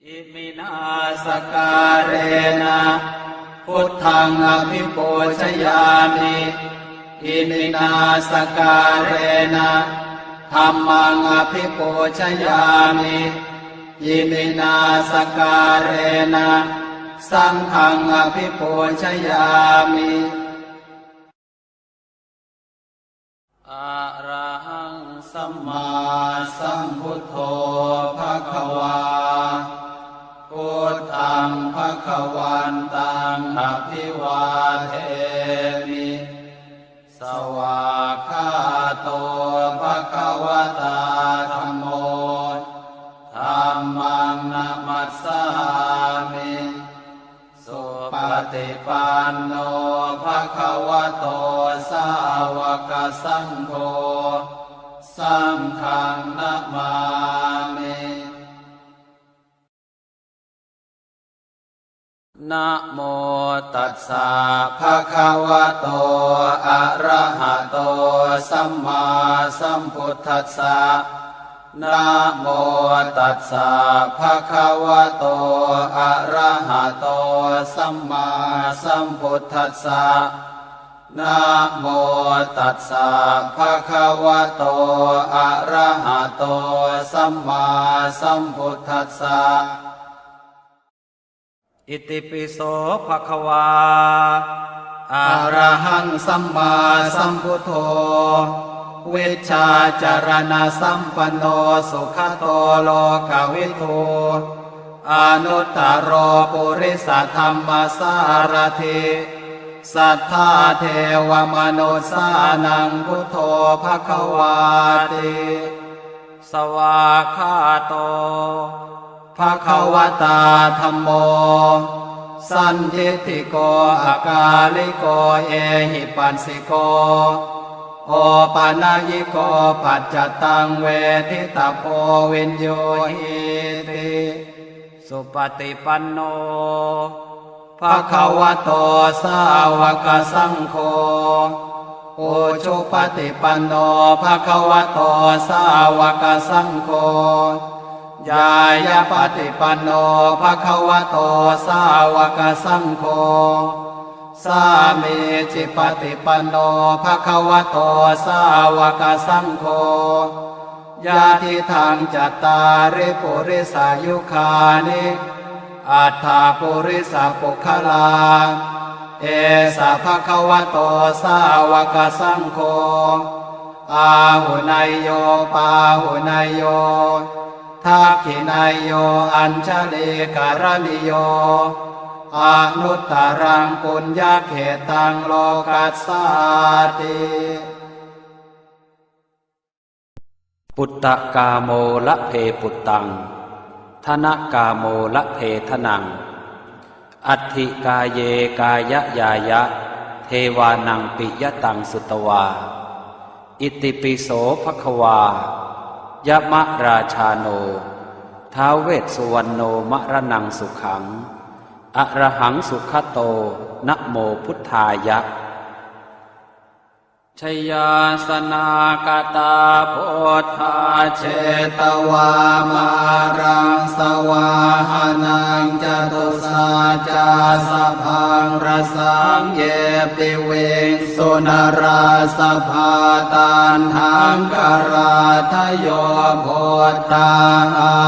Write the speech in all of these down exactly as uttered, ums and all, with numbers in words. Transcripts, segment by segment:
Iminā sakkārena buddhaṃ abhipūjayāmi. Iminā sakkārena dhammaṃ abhipūjayāmi. Iminā sakkārena saṅghaṃ abhipūjayāmi. Arahaṃ sammāsambuddho bhagavā. Buddhaṃ bhagavantaṃ abhivādemi. Svākkhāto bhagavatā dhammo. Dhammaṃ namassāmi. Supaṭipanno bhagavato sāvakasaṅgho. Saṅghaṃ namāmi. Namo tassa bhagavato arahato sammāsambuddhassa. Namo tassa bhagavato arahato sammāsambuddhassa. Namo tassa bhagavato arahato sammāsambuddhassa. Itipi so bhagavā arahaṃ sammāsambuddho vijjācaraṇasampanno sugato lokavidū anuttaro purisadammasārathi satthā devamanussānaṃ buddho bhagavāti. Svākkhāto bhagavatā dhammo sandiṭṭhiko akāliko ehipassiko opanayiko paccattaṃ veditabbo viññūhīti. Supaṭipanno bhagavato sāvakasaṅgho ujupaṭipanno bhagavato sāvakasaṅgho ñāyapaṭipanno bhagavato sāvakasaṅgho sāmīcipaṭipanno bhagavato sāvakasaṅgho yadidaṃ cattāri purisayugāni aṭṭha purisapuggalā esa bhagavato sāvakasaṅgho āhuneyyo pāhuneyyo dakkhiṇeyyo añjalikaraṇīyo anuttaraṃ puññakkhettaṃ lokassāti. Puttakāmo labhe puttaṃ, dhanakāmo labhe dhanaṃ, atthi kāye kāyañāya, devānaṃ piyataṃ sutvā. Itipi so bhagavā, yamarājāno, ท้าว vessuvaṇṇo, maraṇaṃ sukhaṃ, arahaṃ sugato, namo buddhāya. Jayāsanāgatā buddhā jetvā māraṃ savāhanaṃ, catusaccāsabhaṃ rasaṃ ye piviṃsu narāsabhā. Taṇhaṅkarādayo buddhā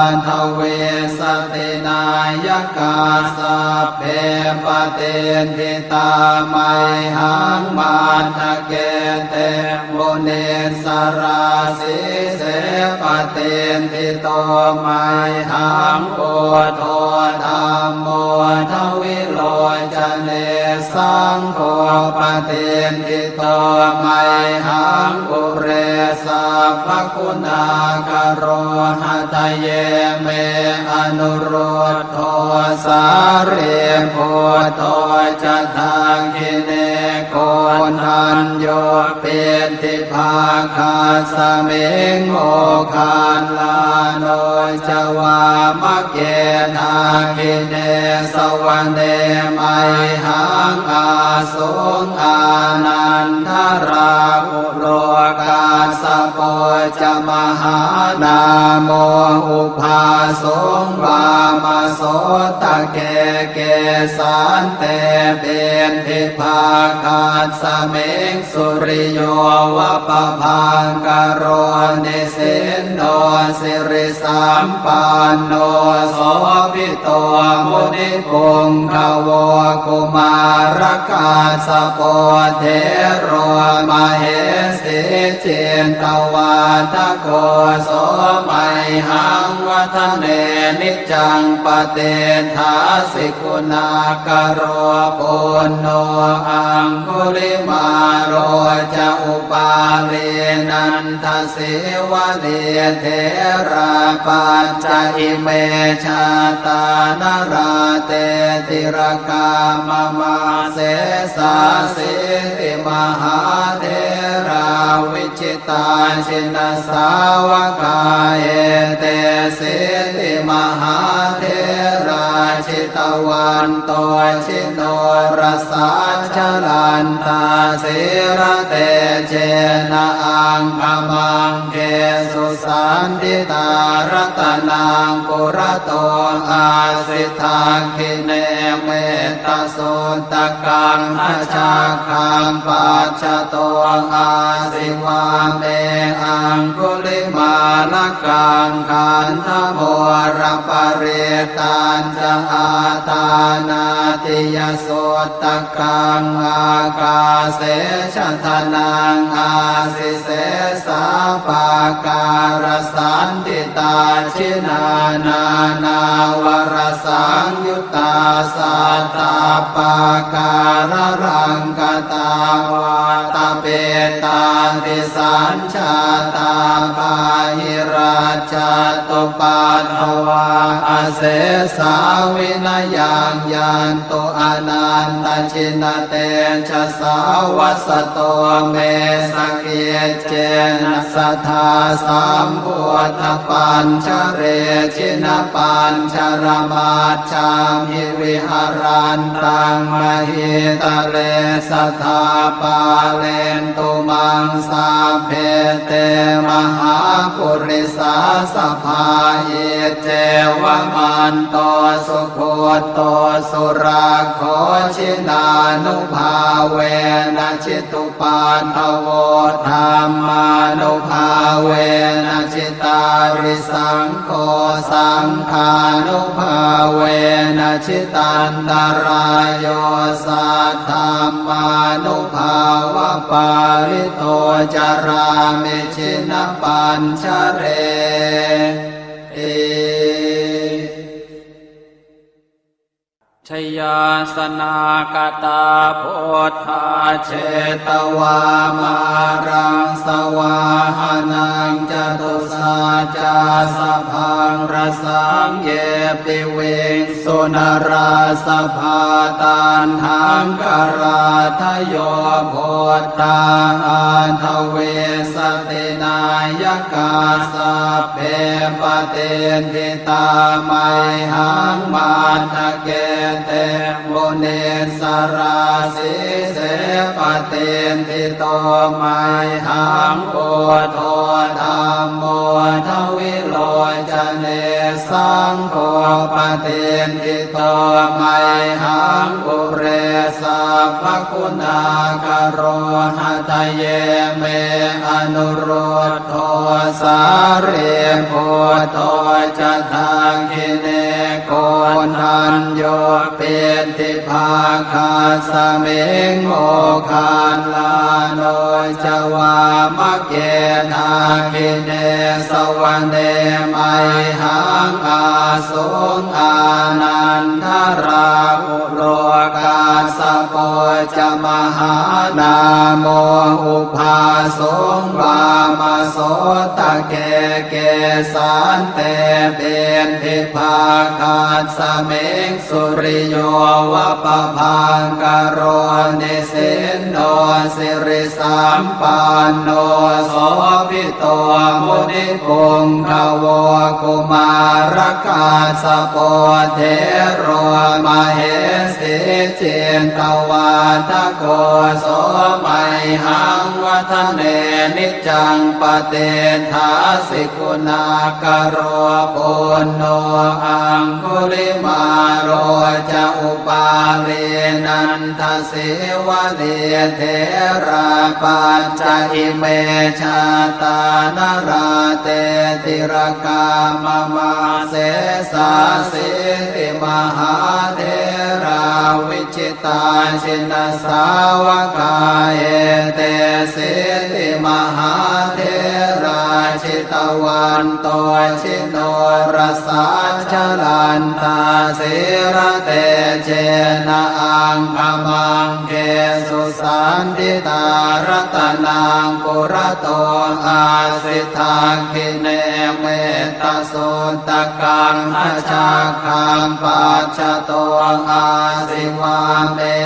aṭṭhavīsati nāyakā, sabbe patiṭṭhi tā mayhaṃ matthake te munissarā. Sīse patiṭṭhito mayhaṃ buddho dhammo dvilocane, saṅgho patiṭṭhito mayhaṃ ure sabbaguṇākaro. Hadaye me anurud dho sārīputto ca dakkhiṇe, koṇḍañño piṭṭhibhāgasmiṃ moggallāno ca vāmake. Dakkhiṇe savane mayhaṃ āsuṃ ānandarāhulo, kā kassapo ca mahānāmo ubhāsuṃ vāmasotake. Kesante piṭṭhibhāgasmiṃ suriyo va pabhaṅkaro nisinno sirisampanno sobhi to munipuṅgavo. Kumārakassapo thero mahesī cittavādako so mayhaṃ vadane niccaṃ patiṭṭhāsi guṇākaro. Puṇṇo aṅgulimālo ca upālī nanda sīvalī therā pañca ime jātā nalāṭe tilakā mama. Sesāsīti mahātherā vijitā jinasāvakā etesīti mahātherā jitavanto ji norasā jalantā sīlatejena aṅgamaṅgesu saṇṭhitā. Ratanaṃ purato āsi dakkhiṇe mettasuttakaṃ dhajaggaṃ pacchato āsi vāme aṅgulimālakaṃ. Khandhamoraparittañ ca āṭānāṭiyasuttakaṃ ākāse chadanaṃ āsi sesā pākārasaṇṭhitā. Jinā nānāvarasaṃyuttā sattappākāralaṅkatā vātapittādisañ jātā bāhirajjhattupaddavā asesā vinayaṃ yantu anantajinatejasā. Vasato me sakiccena sadā sambuddhapañjare jinapañjaramaj jhamhi viharantaṃ mahītale sadā pālentu maṃ sabbe te mahāpurisāsabhā. Iccevamanto sugutto surakkho jinānubhāvena jitu paddavo dhammānubhāvena jitārisaṅgho saṅghānubhāvena jitantarāyo saddhammānubhāvapālito carāmi jinapañjareti. Jayāsanākatā buddhā jetvā māraṃ savāhanaṃ catusaccāsabhaṃ rasaṃ ye piviṃsu narāsabhā. Taṇhaṅkarādayo buddhā aṭṭhavīsati nāyakā sabbe patiṭṭhi tā mayhaṃ matthake te munissarā. Sīse patiṭṭhito mayhaṃ buddho dhammo dvilocane saṅgho patiṭṭhito mayhaṃ ure sabbaguṇākaro. Hadaye me anurud dho sārīputto ca dakkhiṇe koṇḍañño piṭṭhibhāgasmiṃ moggallāno ca vāmake. Dakkhiṇe savane mayhaṃ āsuṃ ānandarāhu lo kassapo ca mahānāmo ubhāsuṃ vāmasotake. Kesante piṭṭhibhāgasmiṃ suriyo va pabhaṅkaro nisinno sirisampanno sobhi to munipuṅgavo. Kumārakassapo thero mahesī cittavā Atha kho so mayhaṃ vadane niccaṃ patiṭṭhāsi guṇākaro. Puṇṇo aṅgulimālo ca upālī nandasīvalī therā pañca ime jātā nalāṭe tilakā mama. Sesāsīti mahātherā vi jitā jinasāvakā etesīti mahātherā jitavanto jinorasā jalantā sīlatejena aṅgamaṅgesu saṇṭhitā. Ratanaṃ purato āsi dakkhiṇe metta suttakaṃ dhajaggaṃ pacchato āsi vāme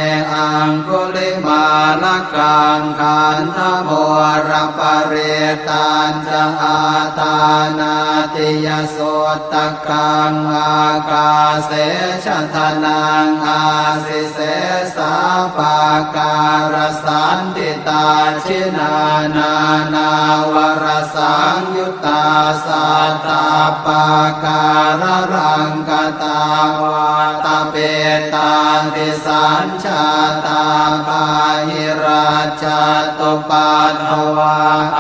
aṅgulimālakaṃ. Khandhamoraparittañca āṭānāṭiyasuttakaṃ ākāse chadanaṃ āsi sesā pākārasaṇṭhitā. Jinā nānāvarasaṃyu ttā sattappākāralaṅkatā vātapittādisañjātā bāhirajjhattupaddavā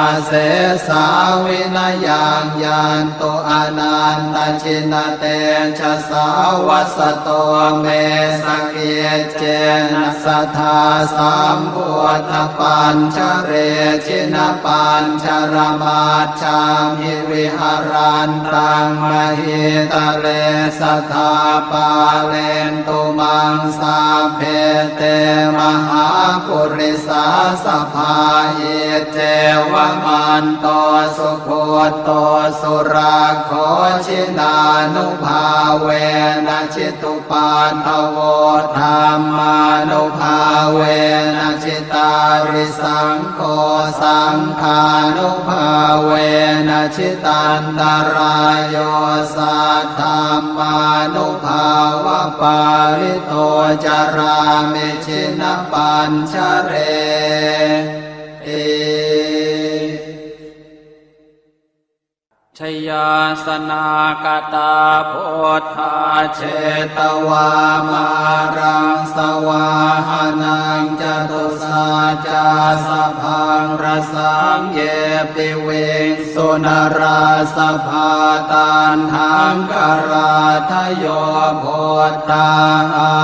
asesā vinayaṃ yantu anantajinatejasā. Vasato me sakic cena sadā sambuddhapañjare jinapañjaramajjhamhi viharantaṃ mahītale sadā pālentu maṃ sabbe te mahāpurisāsabhā. Iccevamanto sugutto surakkho jinānubhāvena jitu paddavo dhammānubhāvena jitārisaṅgho saṅghānubhāvena jitantarāyo saddhammānubhāvapālito carāmi jinapañjareti. Jayāsanākatā buddhā jetvā māraṃ savāhanaṃ catusaccāsabhaṃ rasaṃ ye piviṃsu narāsabhā. Taṇhaṅkarādayo buddhā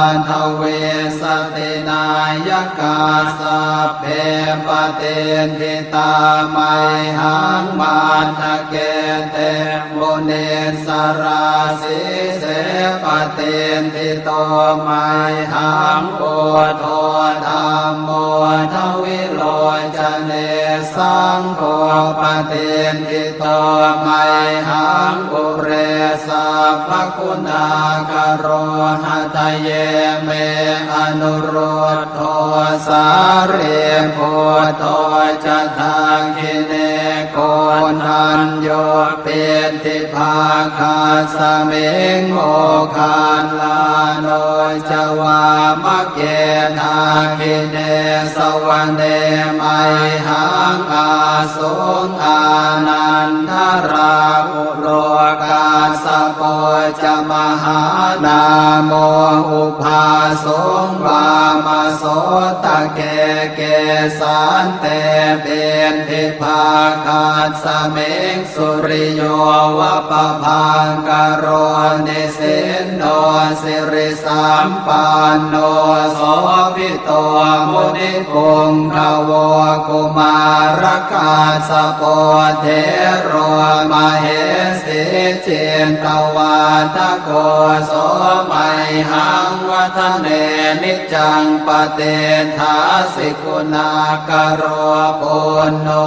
aṭṭhavīsati nāyakā sabbe patiṭṭhi tā mayhaṃ matthake te munissarā. Sīse patiṭṭhito mayhaṃ buddho dhammo dvilocane saṅgho patiṭṭhito mayhaṃ ure sabbaguṇākaro. Hadaye me anurud dho sārīputto ca dakkhiṇe koṇḍañño piṭṭhibhāgasmiṃ moggallāno ca vāmake. Dakkhiṇe savane mayhaṃ āsuṃ ānandarāhu lo kassapo ca mahānāmo ubhāsuṃ vāmasotake. Kesante piṭṭhibhāgasmiṃ suriyo va pabhaṅkaro nisinno siri sampanno sobhito munipuṅgavo. Kumārakassapo thero mahesī cittavādako so mayhaṃ vadane niccaṃ patiṭṭhāsi guṇākaro. Puṇṇo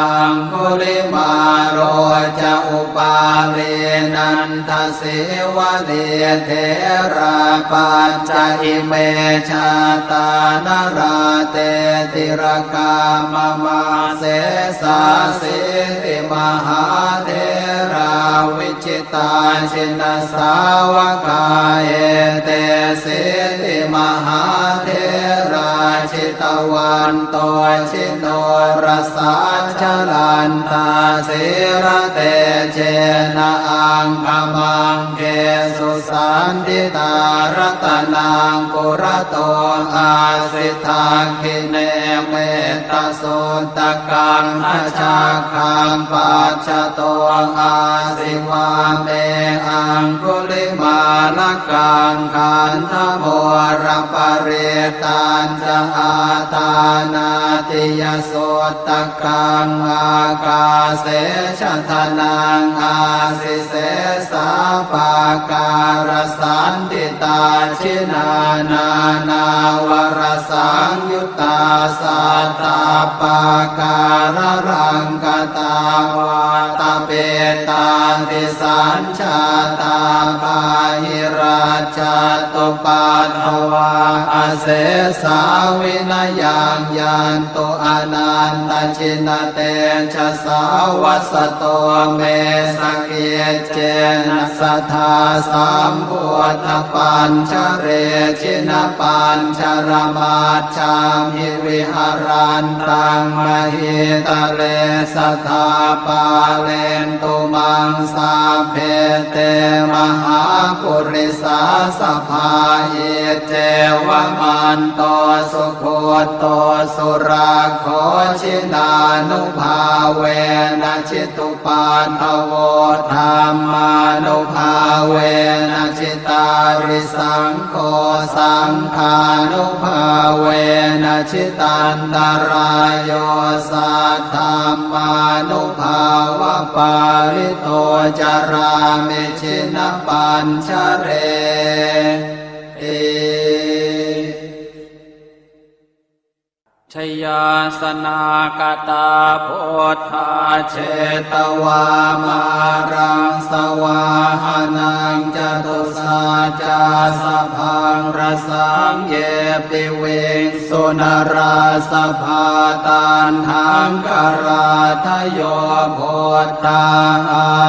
aṅgulimālo ca upālī nanda sīvalī therā pañca ime jātā nalāṭe tilakā mama. Sesāsīti mahātherā vijitā jinasāvakā, etesīti mahātherā jitavanto jinorasā, jalantā sīlatejena aṅgamaṅgesu saṇṭhitā. Ratanaṃ purato āsi dakkhiṇe mettasuttakaṃ, dhajaggaṃ pacchato āsi vāme aṅgulimālakaṃ. Khandhamoraparittañca āṭānāṭiyasuttakaṃ, ākāse chadanaṃ āsi sesā pākārasaṇṭhitā. Jinā nānāvarasaṃyuttā sattappākāralaṅkatā, vātapittādisañ jātā bāhirajjhattupaddavā, asesā vinayaṃ yantu anantajinatejasā. Vasato me sakiccena sadā sambuddhapañjare, jinapañjaramaj jhamhi viharantaṃ mahītale, sadā pālentu maṃ sabbe te mahāpurisāsabhā. Iccevamanto sugutto surakkho, jinānubhāvena jitu paddavo, dhammānubhāvena jitārisaṅgho, saṅghānubhāvena jitantarāyo, saddhammānubhāvapālito carāmi jinapañjareti. Jayāsanākatā buddhā jetvā māraṃ savāhanaṃ, catusaccāsabhaṃ rasaṃ ye piviṃsu narāsabhā. Taṇhaṅkarādayo buddhā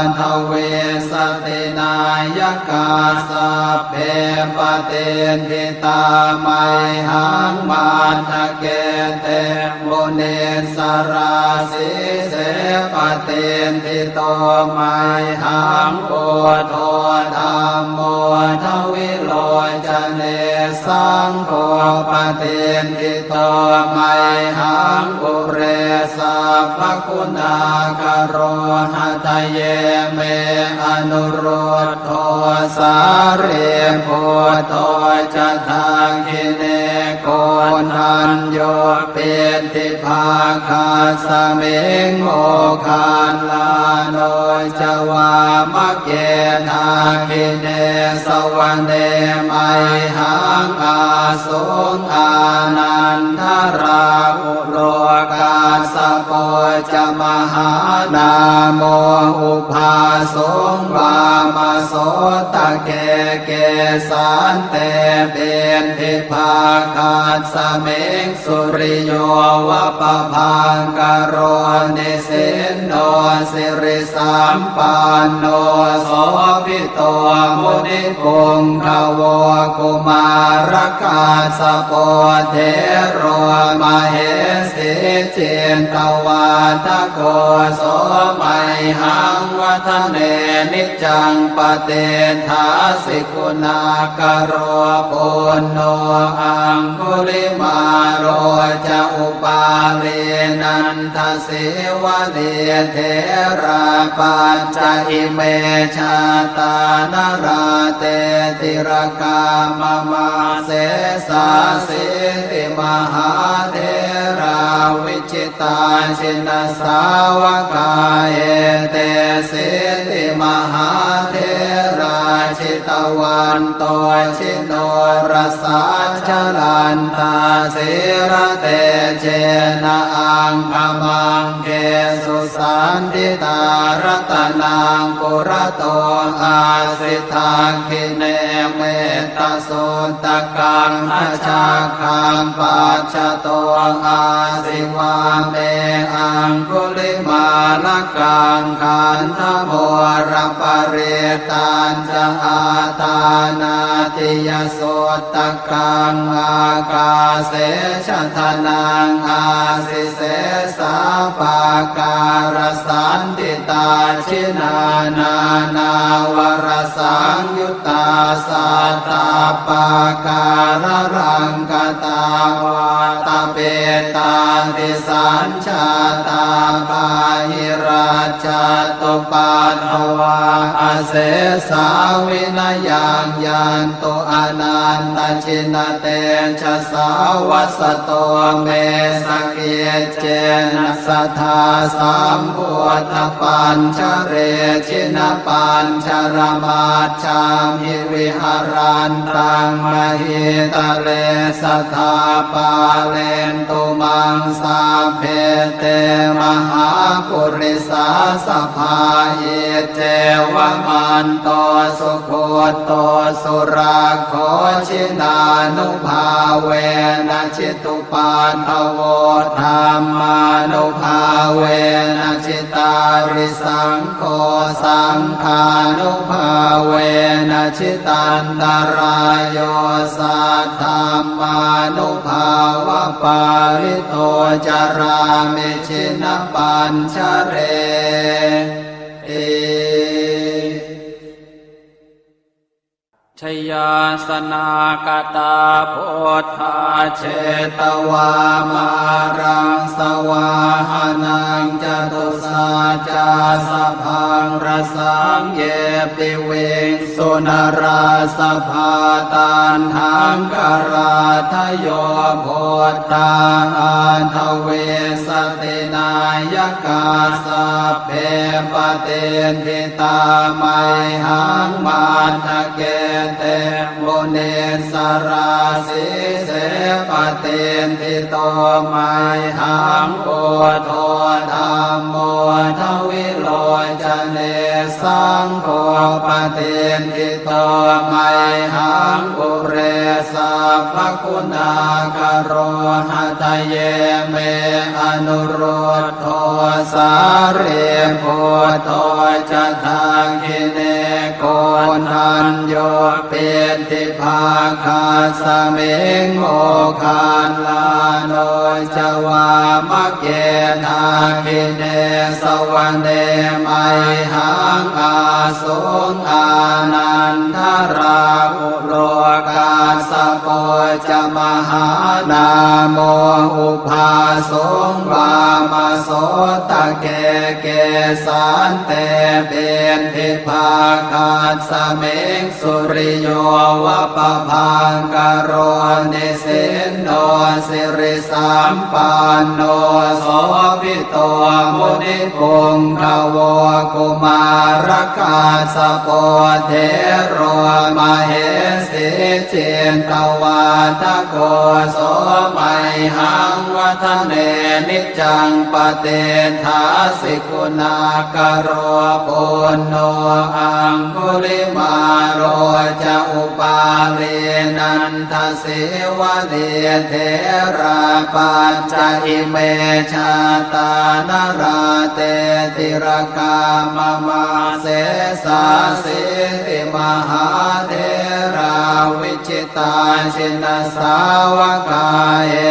aṭṭhavīsati nāyakā, sabbe patiṭṭhi tā mayhaṃ matthake te munissarā. Sīse patiṭṭhito mayhaṃ buddho dhammo dvilocane, saṅgho patiṭṭhito mayhaṃ ure sabbaguṇākaro. Hadaye me anurud dho sārīputto ca dakkhiṇe, koṇḍañño piṭṭhibhāgasmiṃ moggallāno ca vāmake. Dakkhiṇe savane mayhaṃ āsuṃ ānandarāhu lo, kassapo ca mahānāmo ubhāsuṃ vāmasotake. Kesante piṭṭhibhāgasmiṃ suriyo va pabhaṅkaro, nisinno siri sampanno sobhito munipuṅgavo. Kumārakassapo thero mahesī cittavādako, so mayhaṃ vadane niccaṃ patiṭṭhāsi guṇākaro. Puṇṇo aṅgulimālo ca upālī nanda sīvalī, therā pañca ime jātā nalāṭe tilakā mama. Sesāsīti mahātherā vijitā jinasāvakā, etesīti mahātherā jitavanto ji norasā, jalantā sīlatejena aṅgamaṅgesu saṇṭhitā. Ratanaṃ purato āsi dakkhiṇe mettasuttakaṃ. Dhajaggaṃ pacchato āsi vāme aṅgulimālakaṃ. Khandhamoraparittañca āṭānāṭiyasuttakaṃ ākāse chadanaṃ āsi sesā pākārasaṇṭhitā. Jinā nānāvarasaṃyuttā sattappākāralaṅkatā vātapittādisañjātā bāhirajjhattupaddavā asesā vinayaṃ yantu anantajinatejasā. Vasato me sakiccena sadā sambuddhapañjare jinapañjaramajjhamhi viharantaṃ mahītale sadā pālentu maṃ sabbe te mahāpurisāsabhā. Iccevamanto sugutto surakkho jinānubhāvena jitu paddavo dhammānubhāvena jitārisaṅgho saṅghānubhāvena jitantarāyo saddhammānubhāvapālito carāmi jinapañjareti. Jayāsanākatā buddhā jetvā māraṃ savāhanaṃ catusaccāsabhaṃ rasaṃ ye piviṃsu narāsabhā. Taṇhaṅkarādayo buddhā aṭṭhavīsati nāyakā sabbe patiṭṭhi tā mayhaṃ matthake te munissarā. Sīse patiṭṭhito mayhaṃ buddho dhammo dvilocane saṅgho patiṭṭhito mayhaṃ ure sabbaguṇākaro. Hadaye me anurud dho sārīputto ca dakkhiṇe koṇḍañño piṭṭhibhāgasmiṃ moggallāno ca vāmake. Dakkhiṇe savane mayhaṃ āsuṃ ānandarāhu lo kassapo ca mahānāmo ubhāsuṃ vāmasotake. Kesante piṭṭhibhāgasmiṃ suriyo va pabhaṅkaro nisinno siri sampanno sobhito munipuṅgavo. Kumārakassapo thero mahesī cittavādako so mayhaṃ vadane niccaṃ patiṭṭhāsi guṇākaro. Puṇṇo aṅgulimālo ca upālī nanda sīvalī therā pañca ime jātā nalāṭe tilakā mama. Sesāsīti mahātherā vijitā jinasāvakā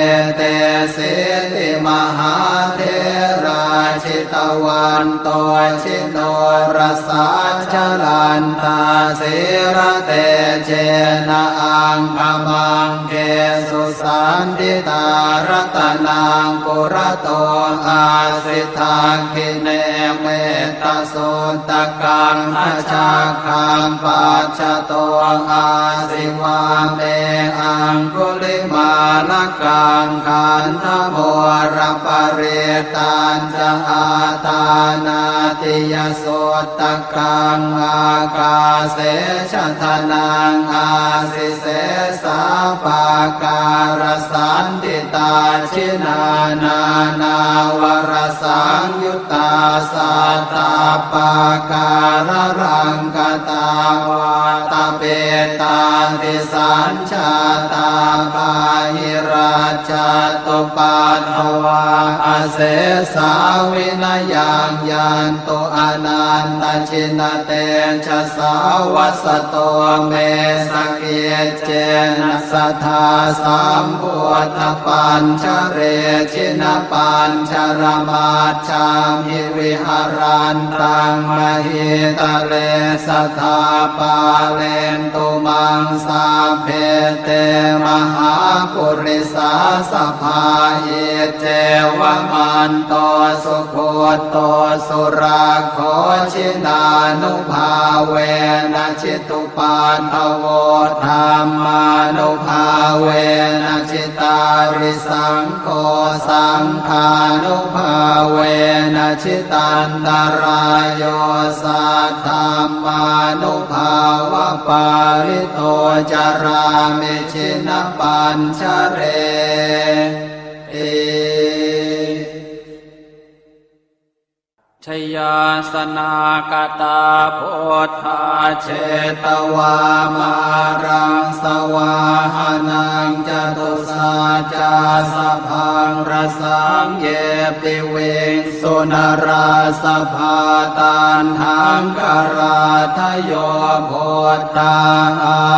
etesīti mahātherā jitavanto ji norasā jalantā sīlatejena aṅgamaṅgesu saṇṭhitā. Ratanaṃ purato āsi dakkhiṇe mettasuttakaṃ dhajaggaṃ pacchato āsi vāme aṅgu limālakaṃ khandhamoraparittañca āṭānāṭiyasuttakaṃ ākāse chadanaṃ āsi sesā pākārasaṇṭhitā. Jinā nānāvarasaṃyuttā sattappākāralaṅkatā vātapittādisañ jātā bāhirajjhattupaddavā asesā vinayaṃ yantu anantajinatejasā. Vasato me sakiccena sadā sambuddhapañjare jinapañjaramaj jhamhi viharantaṃ mahītale sadā pālentu maṃ sabbe te mahāpurisāsabhā. Iccevamanto sugutto surakkho jinānubhāvena jitu paddavo dhammānubhāvena jitārisaṅgho saṅghānubhāvena jitantarāyo saddhammānubhāvapālito carāmi jinapañjareti. Jayāsanākatā buddhā jetvā māraṃ savāhanaṃ catusaccāsabhaṃ rasaṃ ye piviṃsu narāsabhā. Taṇhaṅkarādayo buddhā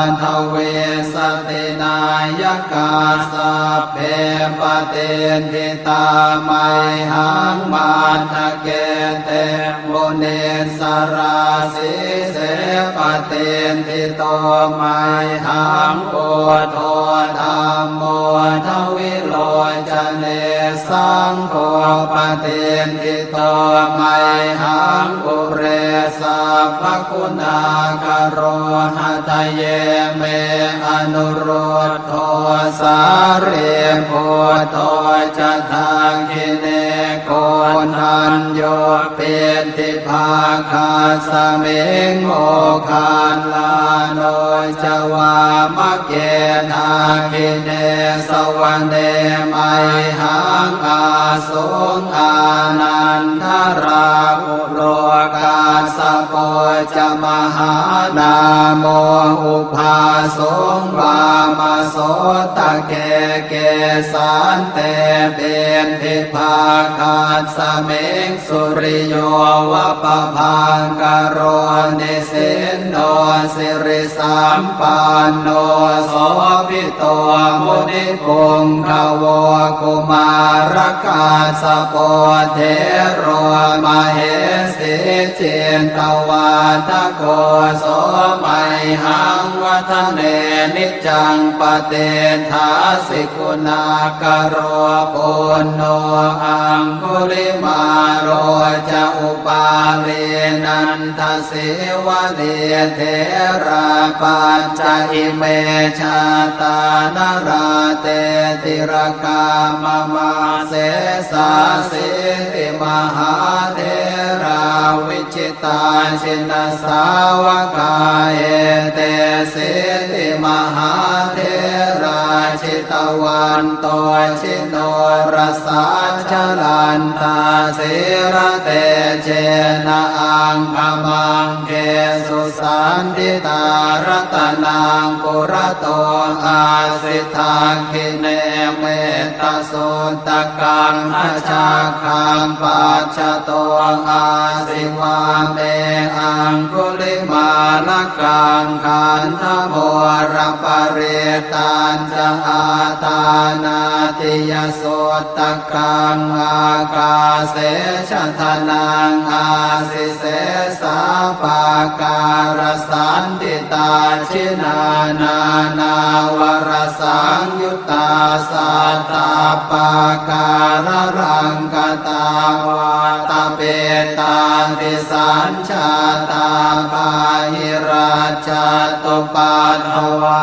aṭṭhavīsati nāyakā sabbe patiṭṭhi tā mayhaṃ matthake te munissarā. Sīse patiṭṭhito mayhaṃ buddho dhammo dvilocane saṅgho patiṭṭhito mayhaṃ ure sabbaguṇākaro. Hadaye me anurud dho sārīputto ca dakkhiṇe koṇḍañño piṭṭhibhāgasmiṃ moggallāno ca vāmake. Dakkhiṇe savane mayhaṃ āsuṃ ānandarāhu lo kassapo ca mahānāmo ubhāsuṃ vāmasotake. Kesante piṭṭhibhāgasmiṃ suriyo va pabhaṅkaro nisinno siri sampanno sobhito munipuṅgavo. Kumārakassapo thero mahesī cittavādako so mayhaṃ vadane niccaṃ patiṭṭhāsi guṇākaro. Puṇṇo aṅgulimālo ca upālī nanda sīvalī therā pañca ime jātā nalāṭe tilakā mama. Sesāsīti mahātherā vijitā jinasāvakā etesīti mahātherā jitavanto ji norasā jalantā sīlatejena aṅgamaṅgesu saṇṭhitā. Ratanaṃ purato āsi dakkhiṇe mettasuttakaṃ dhajaggaṃ pacchato āsi vāme aṅgulimālakaṃ. Khandhamoraparittañ ca āṭānāṭiyasuttakaṃ ākāse chadanaṃ āsi sesā pākārasaṇṭhitā. Jinā nānāvarasaṃyuttā sattappākāralaṅkatā vātapittādisañ jātā bāhirajjhattupaddavā catupaddavā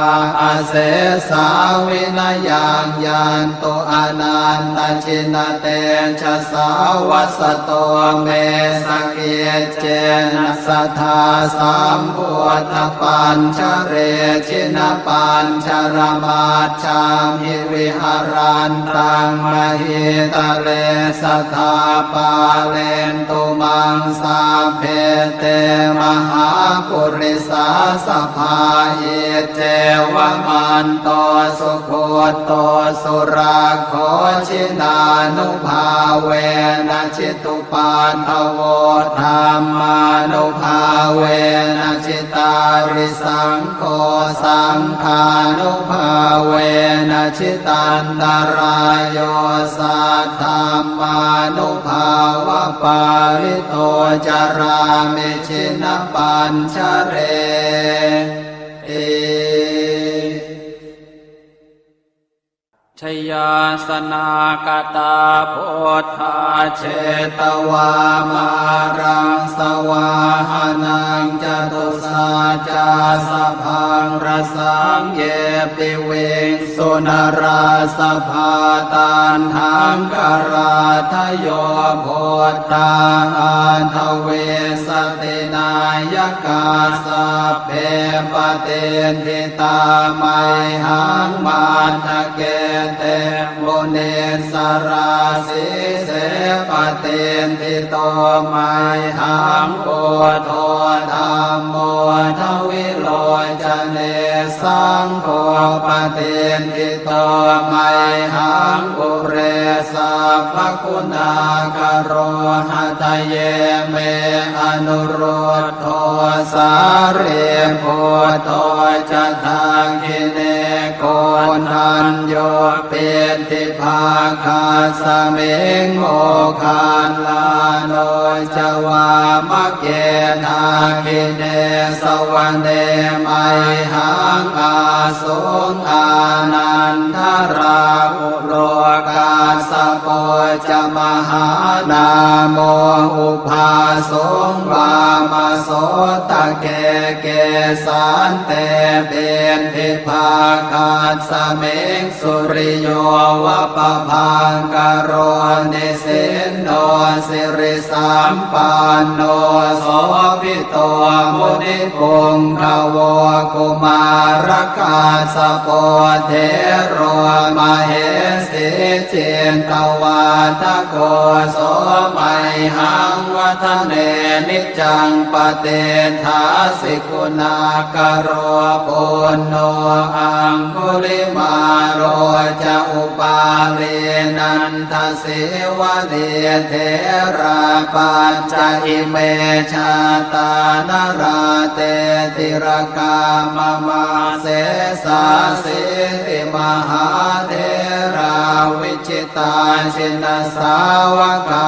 asesā vinayaṃ yantu anantajinatejasā. Vasato me sakiccena sadā sambuddhapañjare jinapañjaramaj jhamhi viharantaṃ mahītale sadā pālentu maṃ sabbe te mahāpurisāsabhā. Iccevamanto sugutto surakkho jinānubhāvena jitu paddavo dhammānubhāvena jitārisaṅgho saṅghānubhāvena jitantarāyo saddhammānubhāvapālito carāmi jinapañjareti. Jayāsanākatā buddhā jetvā māraṃ savāhanaṃ catusaccāsabhaṃ rasaṃ ye piviṃsu narāsabhā. Taṇhaṅkarādayo buddhā aṭṭhavīsati nāyakā sabbe patiṭṭhi tā mayhaṃ matthake te munissarā. Sīse patiṭṭhito mayhaṃ buddho dhammo dvilocane saṅgho patiṭṭhito mayhaṃ ure sabbaguṇākaro. Hadaye me anurud dho sārīputto ca dakkhiṇe koṇḍañño piṭṭhibhāgasmiṃ moggallāno ca vāmake. Dakkhiṇe savane mayhaṃ ā suṃ ānandarāhulo kassapo ca mahānāmo ubhāsuṃ vāmasotake. Kesante piṭṭhibhāgasmiṃ suriyo va pabhaṅkaro nisinno sirisampanno sobhi to munipuṅgavo. Kumārakassapo thero mahesī cittavādako so mayhaṃ vadane niccaṃ patiṭṭhāsi guṇākaro. Puṇṇo aṅgulimālo ca upālī nanda sīvalī therā pañca ime jātā nalāṭe tilakā mama. Sesāsīti mahātherā vijitā jinasāvakā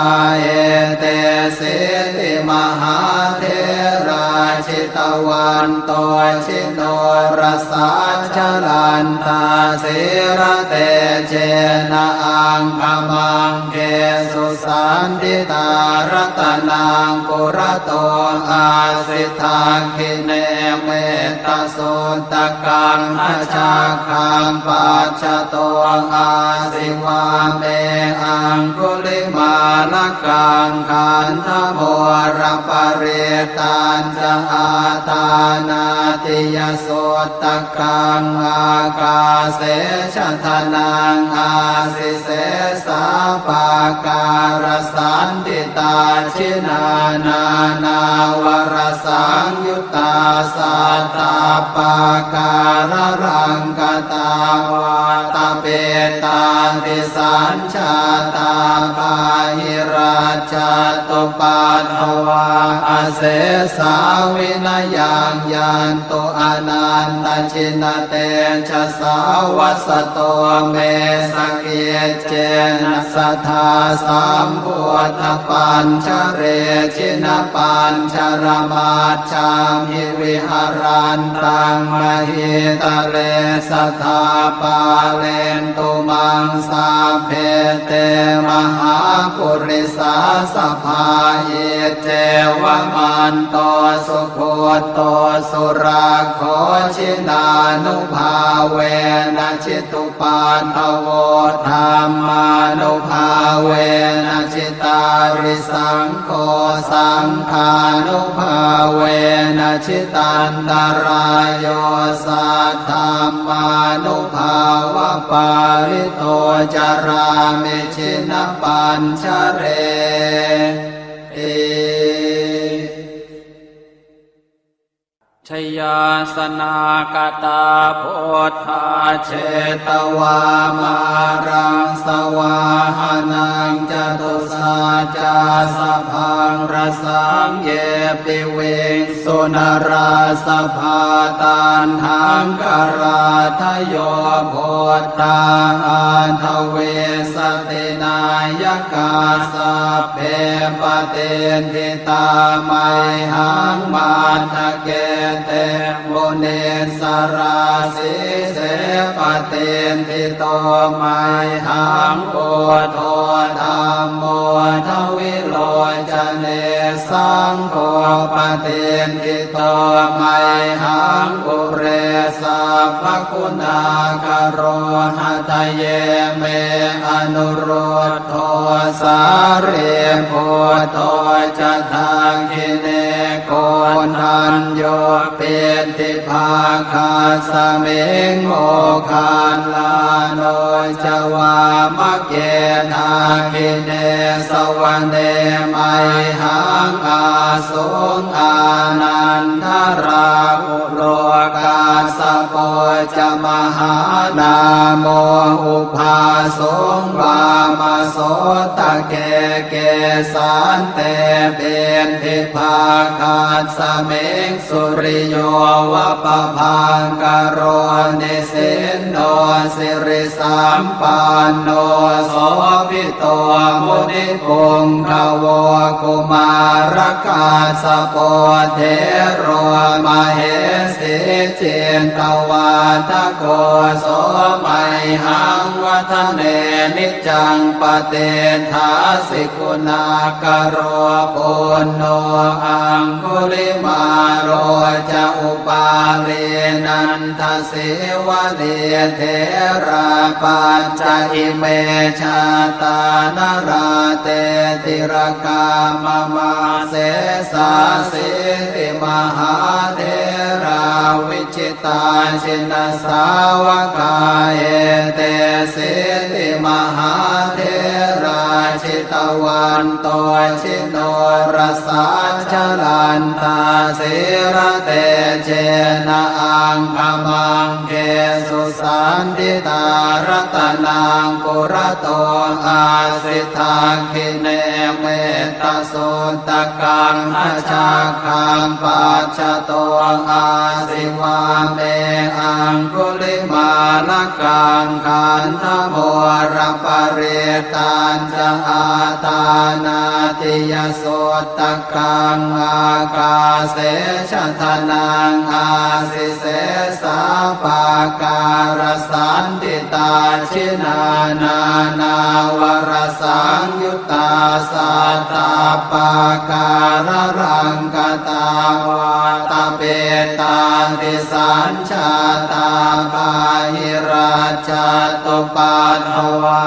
etesīti mahātherā jitavanto jinorasā jalantā sīlatejena aṅgamaṅ gesu saṇṭhitā. Ratanaṃ purato āsi dakkhiṇe mettasuttakaṃ dhajaggaṃ pacchato āsi vāme aṅgulimālakaṃ. Khandhamoraparittañca āṭānāṭiyasutta kaṃ ākāse chadanaṃ āsi sesā pākārasaṇṭhitā. Jinā nānāvarasaṃyuttā sattappākāralaṅkatā vātapittādisañ jātā bāhirajjhattupaddavā asesā vinayaṃ yantu anantajinatejasā. Vasato me sakiccena sadā sambuddhapañjare jinapañjaramajjhamhi viharantaṃ mahītale sadā pālentu maṃ sabbe te mahāpurisāsabhā. Iccevamanto sugutto surakkho jinānubhāvena jitu paddavo dhammānubhāvena jitārisaṅgho saṅghānubhāvena jitantarāyo saddhammānubhāvapālito carāmi jinapañjareti. Jayāsanāgatā buddhā jetvā māraṃ savāhanaṃ catusaccāsabhaṃ rasaṃ ye piviṃsu narāsabhā. Taṇhaṅkarādayo buddhā aṭṭhavīsati nāyakā sabbe patiṭṭhi tā mayhaṃ matthake te munissarā. Sīse patiṭṭhito mayhaṃ buddho dhammo dvilocane saṅgho patiṭṭhito mayhaṃ ure sabbaguṇākaro. Hadaye me anurud dho sārīputto ca dakkhiṇe koṇḍañño piṭṭhibhāgasmiṃ moggallāno ca vāmake. Dakkhiṇe savane mayhaṃ āsuṃ ānandarāhu lo kassapo ca mahānāmo ubhāsuṃ vāmasotake. Kesante piṭṭhibhāgasmiṃ suriyo va pabhaṅkaro nisinno siri sampanno sobhito munipuṅgavo. Kumārakassapo thero mahesī cittavādako so mayhaṃ vadane niccaṃ patiṭṭhāsi guṇākaro. Puṇṇo aṅgulimālo ca upālī nanda sīvalī therā pañca ime jātā nalāṭe tilakā mama. Sesāsīti mahātherā vijitā jinasāvakā etesīti mahātherā jitavanto ji norasā jalantā sīlatejena aṅgamaṅgesu saṇṭhitā. Ratanaṃ purato āsi dakkhiṇe mettasuttakaṃ dhajaggaṃ pacchato āsi vāme aṅgulimālakaṃ. Khandhamoraparittañ ca āṭānāṭiyasuttakaṃ ākāse chadanaṃ āsi sesā pākārasaṇṭhitā. Jinā nānāvarasaṃyuttā sattappākāralaṅkatā vātapittādisañ jātā bāhirajjhattupaddavā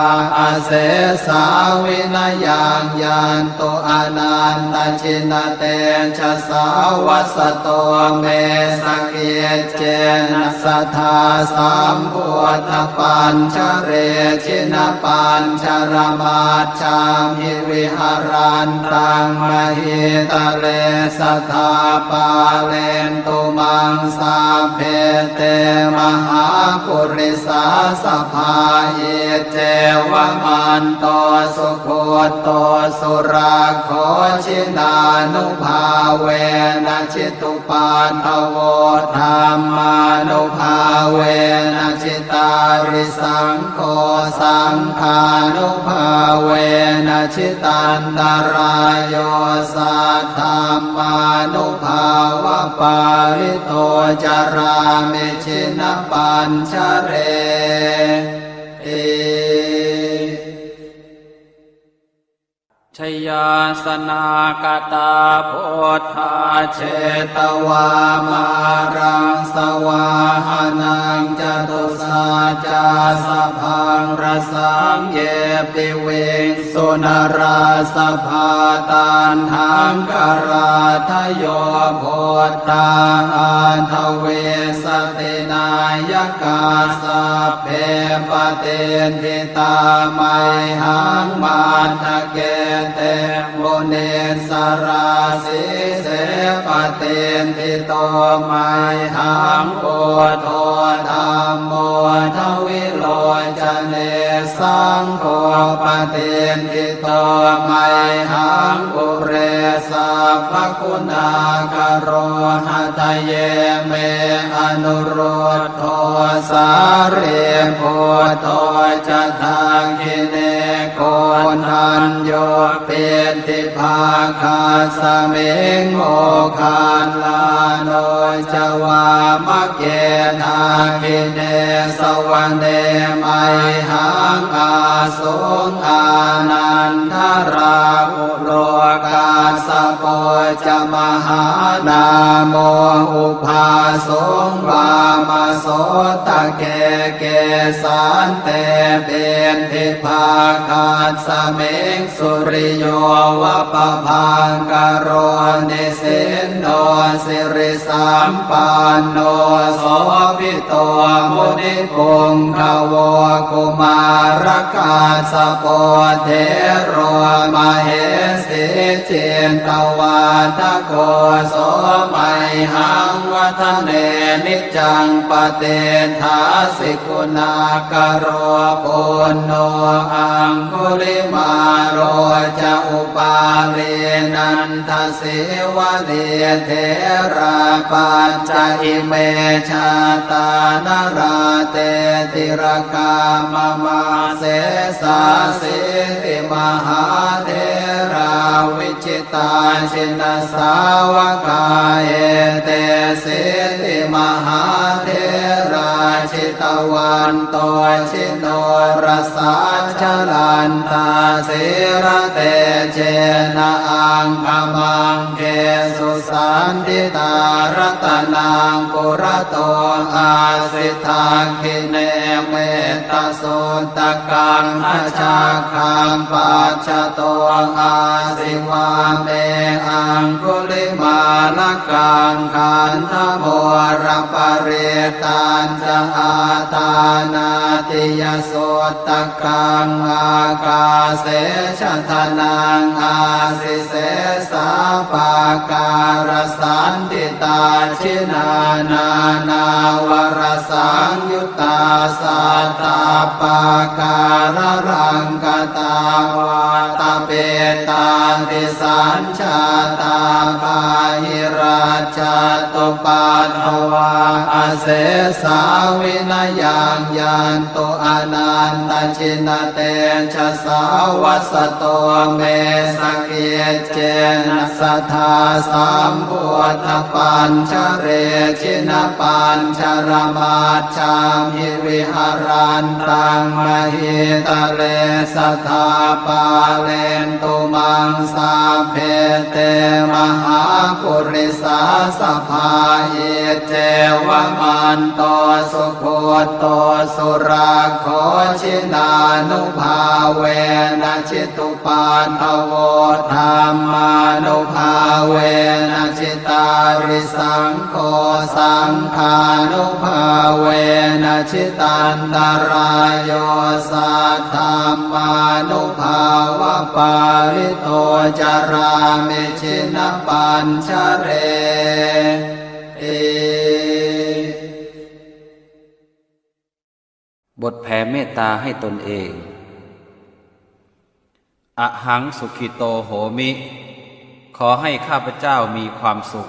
asesā vinayaṃ yantu anantajinatejasā. Vasato me sakiccena sadā sambuddhapañjare jinapañjaramaj jhamhi viharantaṃ mahītale sadā pālentu maṃ sabbe te mahāpurisāsabhā. Iccevamanto sugutto surakkho jinānubhāvena jitu paddavo dhammānubhāvena ji Jitārisaṅgho saṅghānubhāvena jitantarāyo saddhammānubhāvapālito carāmi jinapañjareti. Jayāsanākatā buddhā jetvā māraṃ savāhanaṃ catusaccāsabhaṃ rasaṃ ye piviṃsu narāsabhā. Taṇhaṅkarādayo buddhā aṭṭhavīsati nāyakā sabbe patiṭṭhi tā mayhaṃ matthake te munissarā. Sīse patiṭṭhito mayhaṃ buddho dhammo dvilocane saṅgho patiṭṭhito mayhaṃ ure sabbaguṇākaro. Hadaye me anurud dho sārīputto ca dakkhiṇe koṇḍañño piṭṭhibhāgasmiṃ moggallāno ca vāmake. Dakkhiṇe savane mayhaṃ āsuṃ ānandarāhu lo kassapo ca mahānāmo ubhāsuṃ vāmasotake. Kesante piṭṭhibhāgasmiṃ suriyo va pabhaṅkaro nisinno siri sampanno sobhito munipuṅgavo. Kumārakassapo thero mahesī cittavādako so mayhaṃ vadane niccaṃ patiṭṭhāsi guṇākaro. Puṇṇo aṅgulimālo ca upālī nanda sīvalī therā pañca ime jātā nalāṭe tilakā mama. Sesāsīti mahātherā vijitā jinasāvakā etesīti mahātherā jitavanto ji norasā jalantā sīlatejena aṅgamaṅgesu saṇṭhitā. Ratanaṃ purato āsi dakkhiṇe mettasuttakaṃ dhajaggaṃ pacchato āsi vāme aṅgulimālakaṃ. Khandhamoraparittañ ca āṭānāṭiyasuttakaṃ ākāse chadanaṃ āsi sesā pākārasaṇṭhitā. Jinā nānāvarasaṃyuttā sattappākāralaṅkatā vātapittādisañ jātā bāhirajjhattupaddavā asesā vinayaṃ yantu anantajinatejasā. Vasato me sakiccena sadā sambuddhapañjare jinapañjaramajj jhamhi viharantaṃ mahītale sadā pālentu maṃ sabbe te mahāpurisāsabhā. Iccevamanto sugutto surakkho jinānubhāvena jitu paddavo dhammānubhāvena jitārisaṅgho saṅghānubhāvena jitantarāyo saddhammānubhāvapālito carāmi jinapañjareti. บทแผ่เมตตาให้ตนเอง Ahaṃ sukhito homi ขอให้ข้าพเจ้ามีความสุข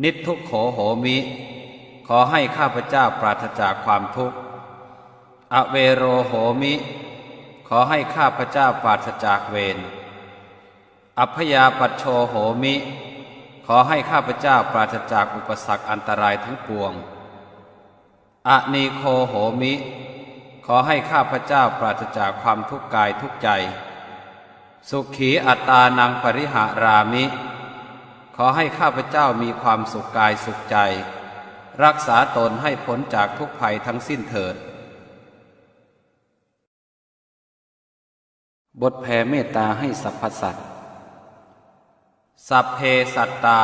Niddukkho homi ขอให้ข้าพเจ้าปราศจากความทุกข์ Avero homi ขอให้ข้าพเจ้าปราศจากเวร Abyāpajjho homi ขอให้ข้าพเจ้าปราศจากอุปสรรคอันตรายทั้งปวง Anīgho homi ขอให้ข้าพเจ้าปราศจากความทุกข์กายทุกข์ใจ Sukhī attānaṃ pariharāmi ขอให้ข้าพเจ้ามีความสุขกายสุขใจ รักษาตนให้พ้นจากทุกข์ภัยทั้งสิ้นเถิด บทแผ่เมตตาให้สรรพสัตว์ Sabbe sattā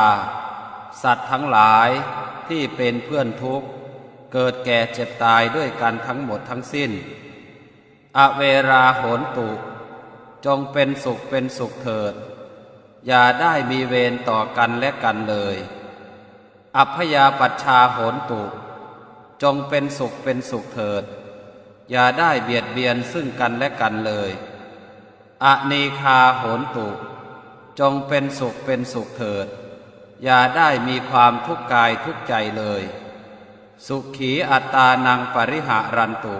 สัตว์ทั้งหลายที่เป็นเพื่อนทุกข์ เกิดแก่เจ็บตายด้วยกันทั้งหมดทั้งสิ้น Averā hontu จงเป็นสุขเป็นสุขเถิด อย่าได้มีเวรต่อกันและกันเลย Abyāpajjhā hontu จงเป็นสุขเป็นสุขเถิด อย่าได้เบียดเบียนซึ่งกันและกันเลย Anīghā hontu จงเป็นสุขเป็นสุขเถิด อย่าได้มีความทุกข์กายทุกข์ใจเลย Sukhī attānaṃ pariharantu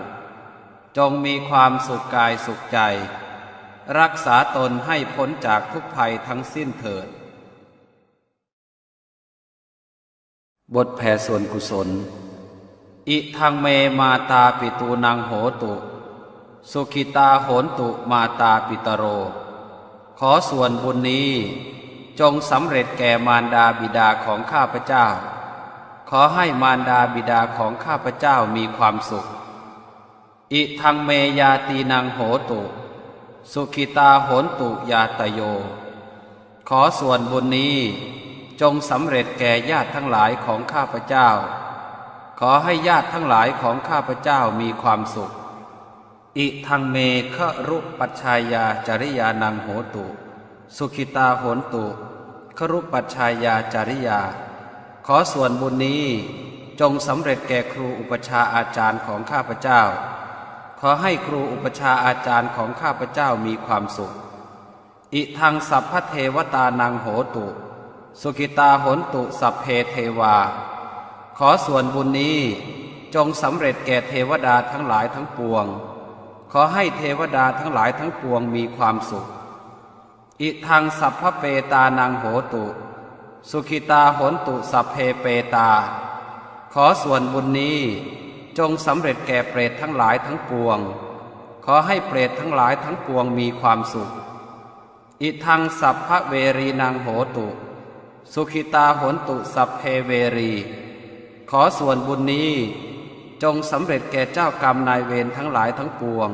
จงมีความสุขกายสุขใจ รักษาตนให้พ้นจากทุกข์ภัยทั้งสิ้นเถิด บทแผ่ส่วนกุศล Idaṃ me mātāpitūnaṃ hotu, sukhitā hontu mātāpitaro. ขอส่วนบุญนี้จงสำเร็จแก่มารดาบิดาของข้าพเจ้า ขอให้มารดาบิดาของข้าพเจ้ามีความสุข Idaṃ me ñātīnaṃ hotu, sukhitā hontu ñātayo. ขอส่วนบุญนี้จงสำเร็จแก่ญาติทั้งหลายของข้าพเจ้า ขอให้ญาติทั้งหลายของข้าพเจ้ามีความสุข Idaṃ me garūpajjhāyācariyānaṃ hotu, sukhitā hontu garūpajjhāyācariyā. ขอส่วนบุญนี้จงสำเร็จแก่ครูอุปัชฌาย์อาจารย์ของข้าพเจ้า ขอให้ครูอุปัชฌาย์อาจารย์ของข้าพเจ้ามีความสุข Idaṃ sabbadevatānaṃ hotu, sukhitā hontu sabbe devā. ขอส่วนบุญนี้จงสำเร็จแก่เทวดาทั้งหลายทั้งปวง ขอให้เทวดาทั้งหลายทั้งปวงมีความสุข Idaṃ sabbapetānaṃ hotu, sukhitā hontu sabbe petā. ขอส่วนบุญนี้จงสำเร็จแก่เปรตทั้งหลายทั้งปวง ขอให้เปรตทั้งหลายทั้งปวงมีความสุข Idaṃ sabbaverīnaṃ hotu, sukhitā hontu sabbe verī. ขอส่วนบุญนี้จงสำเร็จแก่เจ้ากรรมนายเวรทั้งหลายทั้งปวง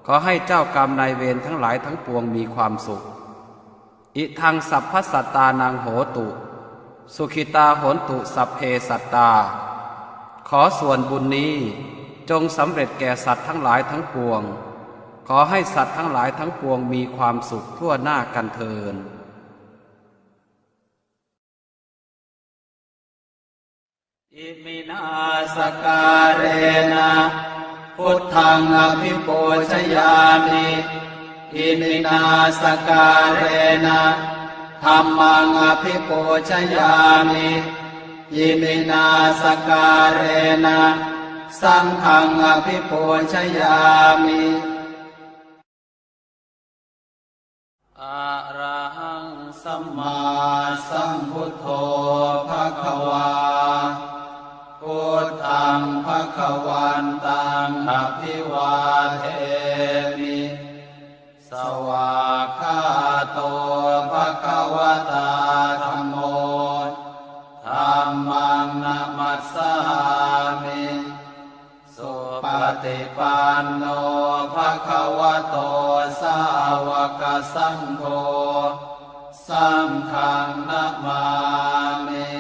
ขอให้เจ้ากรรมนายเวรทั้งหลายทั้งปวงมีความสุข Idaṃ sabbasattānaṃ hotu, sukhitā hontu sabbe sattā. ขอส่วนบุญนี้จงสำเร็จแก่สัตว์ทั้งหลายทั้งปวง ขอให้สัตว์ทั้งหลายทั้งปวงมีความสุขทั่วหน้ากันเทอญ Iminā sakkārena buddhaṃ abhipūjayāmi. Iminā sakkārena dhammaṃ abhipūjayāmi. Iminā sakkārena saṅghaṃ abhipūjayāmi. Arahaṃ sammāsambuddho bhagavā. Buddhaṃ bhagavantaṃ abhivādemi. Svākkhāto bhagavatā dhammo. Dhammaṃ namassāmi. Supaṭipanno bhagavato sāvakasaṅgho. Saṅghaṃ namāmi.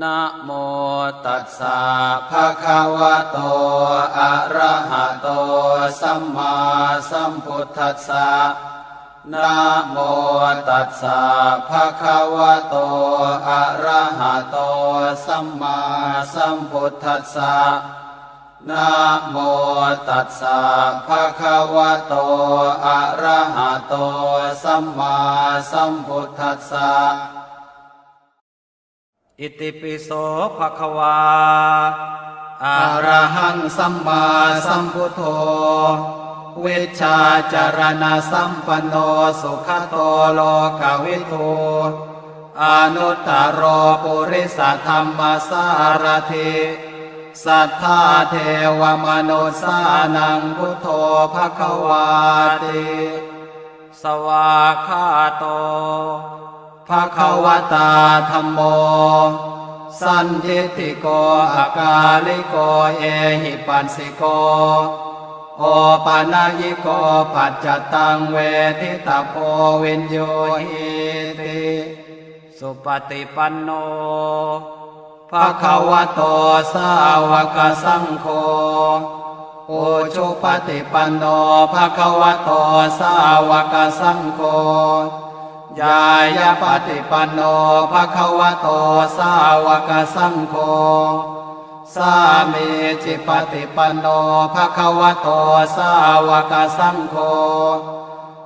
Namo tassa bhagavato arahato sammāsambuddhassa. Namo tassa bhagavato arahato sammāsambuddhassa. Namo tassa bhagavato arahato sammāsambuddhassa. Itipi so bhagavā arahaṃ sammāsambuddho vijjācaraṇasampanno sugato lokavidū anuttaro purisadammasārathi satthā devamanussānaṃ buddho bhagavāti. Svākkhāto bhagavatā dhammo sandiṭṭhiko akāliko ehipassiko opanayiko paccattaṃ veditabbo viññūhīti. Supaṭipanno bhagavato sāvakasaṅgho ujupaṭipanno bhagavato sāvakasaṅgho ñāyapaṭipanno bhagavato sāvakasaṅgho sāmīcipaṭipanno bhagavato sāvakasaṅgho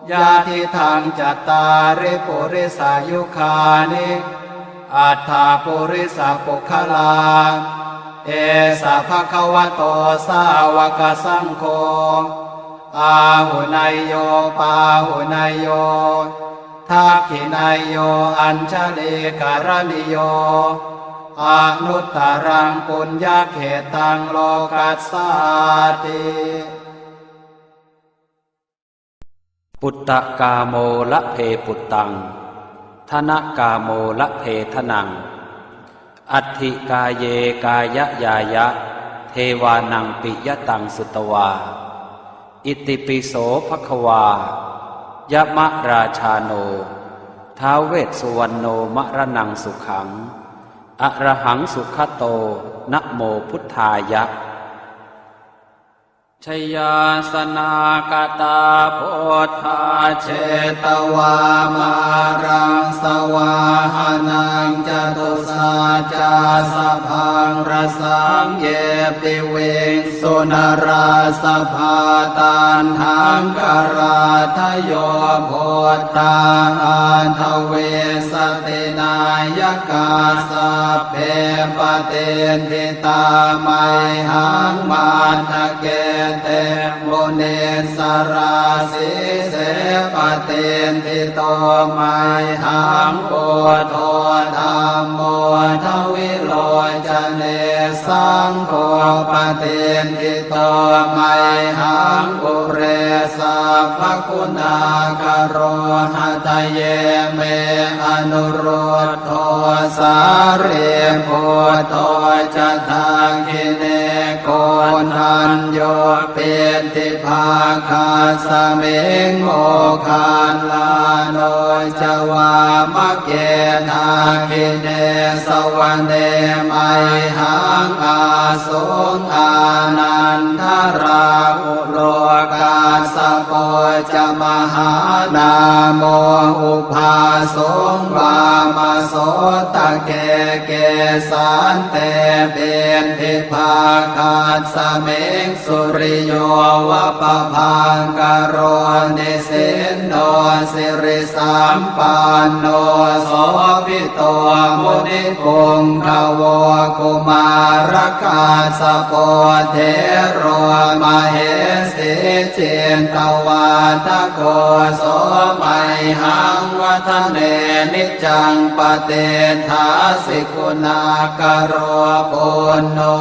yadidaṃ cattāri purisayugāni aṭṭha purisapuggalā esa bhagavato sāvakasaṅgho āhuneyyo pāhuneyyo dakkhiṇeyyo añjalikaraṇīyo anuttaraṃ puññakkhettaṃ lokassāti. Puttakāmo labhe puttaṃ, dhanakāmo labhe dhanaṃ, atthi kāye kāyañāya, devānaṃ piyataṃ sutvā. Itipi so bhagavā, yamarājāno, ท้าว vessuvaṇṇo, maraṇaṃ sukhaṃ, arahaṃ sugato, namo buddhāya. Jayāsanākatā buddhā, jetvā māraṃ savāhanaṃ, catusaccāsabhaṃ rasaṃ, ye piviṃsu narāsabhā. Taṇhaṅkarādayo buddhā, aṭṭhavīsati nāyakā, sabbe patiṭṭhi tā mayhaṃ, matthake te munissarā. Sīse patiṭṭhito mayhaṃ, buddho dhammo dvilocane, saṅgho patiṭṭhito mayhaṃ, ure sabbaguṇākaro. Hadaye me anurud dho, sārīputto ca dakkhiṇe, koṇḍañño piṭṭhibhāgasmiṃ, moggallāno ca vāmake. Dakkhiṇe savane mayhaṃ, ā suṃ ānandarāhulo, kassapo ca mahānāmo, ubhāsuṃ vāmasotake. Kesante piṭṭhibhāgasmiṃ, suriyo va pabhaṅkaro, nisinno siri sampanno, sobhito munipuṅgavo. Kumārakassapo thero, mahesī cittavādako, so mayhaṃ vadane niccaṃ, patiṭṭhāsi guṇākaro. Puṇṇo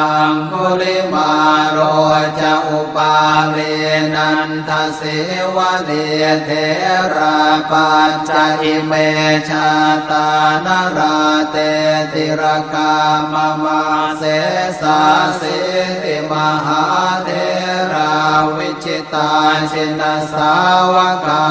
aṅgulimālo ca, upālī nanda sīvalī, therā pañca ime jātā, nalāṭe tilakā mama. Sesāsīti mahātherā, vijitā jinasāvakā,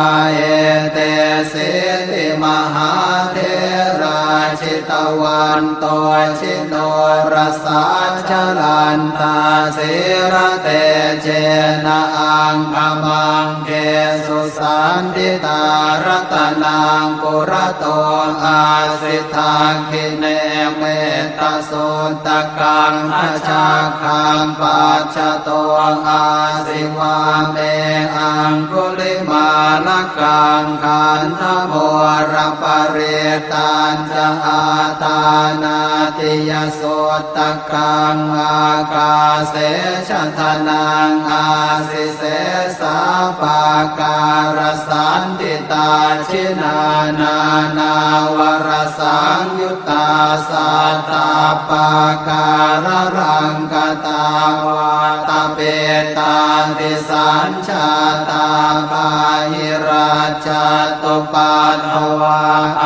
etesīti mahātherā, jitavanto jinorasā, jalantā sīlatejena, aṅgamaṅ gesu saṇṭhitā. Ratanaṃ purato āsi, dakkhiṇe mettasuttakaṃ, dhajaggaṃ pacchato āsi, vāme aṅgulimālakaṃ. Khandhamoraparittañca Āṭānāṭiyasuttakaṃ ākāse chadanaṃ āsi, sesā pākārasaṇṭhitā. Jinā nānāvarasaṃyuttā sattappākāralaṅkatā, vātapittādisañ jātā bāhirajjhattupaddavā,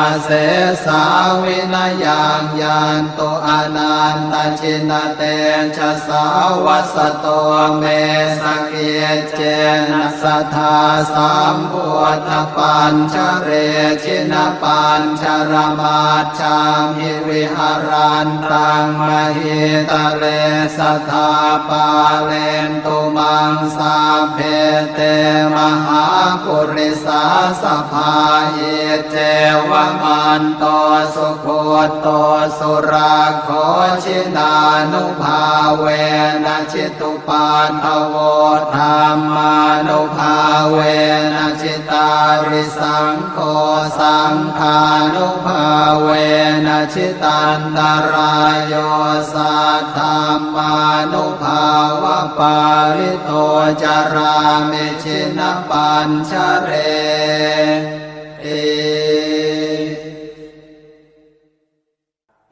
asesā vinayaṃ yantu anantajinatejasā. Vasato me sakiccena sadā sambuddhapañjare, jinapañjaramaj jhamhi viharantaṃ mahītale, sadā pālentu maṃ sabbe te mahāpurisāsabhā. Iccevamanto sugutto surakkho, jinānubhāvena jitu paddavo, dhammānubhāvena jitārisaṅgho, saṅghānubhāvena jitantarāyo, saddhammānubhāvapālito carāmi jinapañjareti.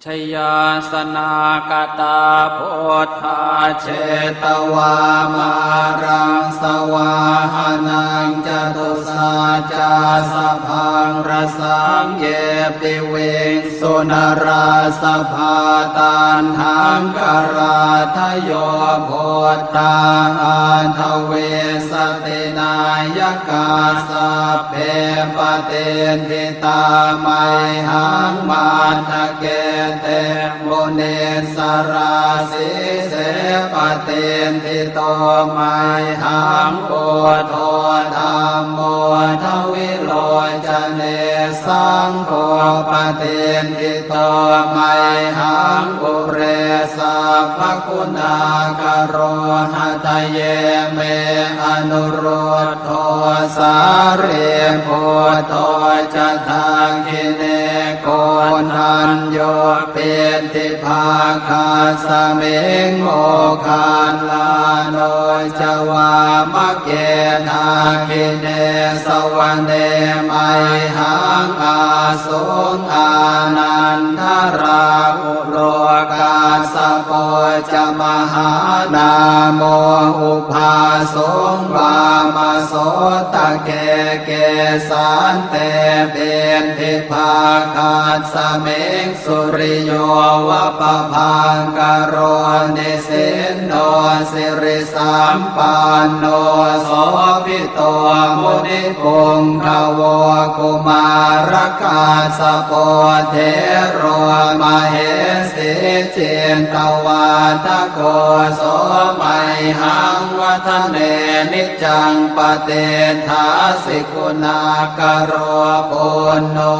Jayāsanāgatā buddhā jetvā māraṃ savāhanaṃ, catusaccāsabhaṃ rasaṃ ye piviṃsu narāsabhā. Taṇhaṅkarādayo buddhā aṭṭhavīsati nāyakā, sabbe patiṭṭhi tā mayhaṃ matthake te munissarā. Sīse patiṭṭhito mayhaṃ buddho dhammo dvilocane, saṅgho patiṭṭhito mayhaṃ ure sabbaguṇākaro. Hadaye me anurud dho sārīputto ca dakkhiṇe, koṇḍañño piṭṭhibhāgasmiṃ moggallāno ca vāmake. Dakkhiṇe savane mayhaṃ āsuṃ ānandarāhu lo, kassapo ca mahānāmo ubhāsuṃ vāmasotake. Kesante piṭṭhibhāgasmiṃ suriyo va pabhaṅkaro, nisinno siri sampanno sobhito munipuṅgavo. Kumārakassapo thero mahesī cittavādako, so mayhaṃ vadane niccaṃ patiṭṭhāsi guṇākaro. Puṇṇo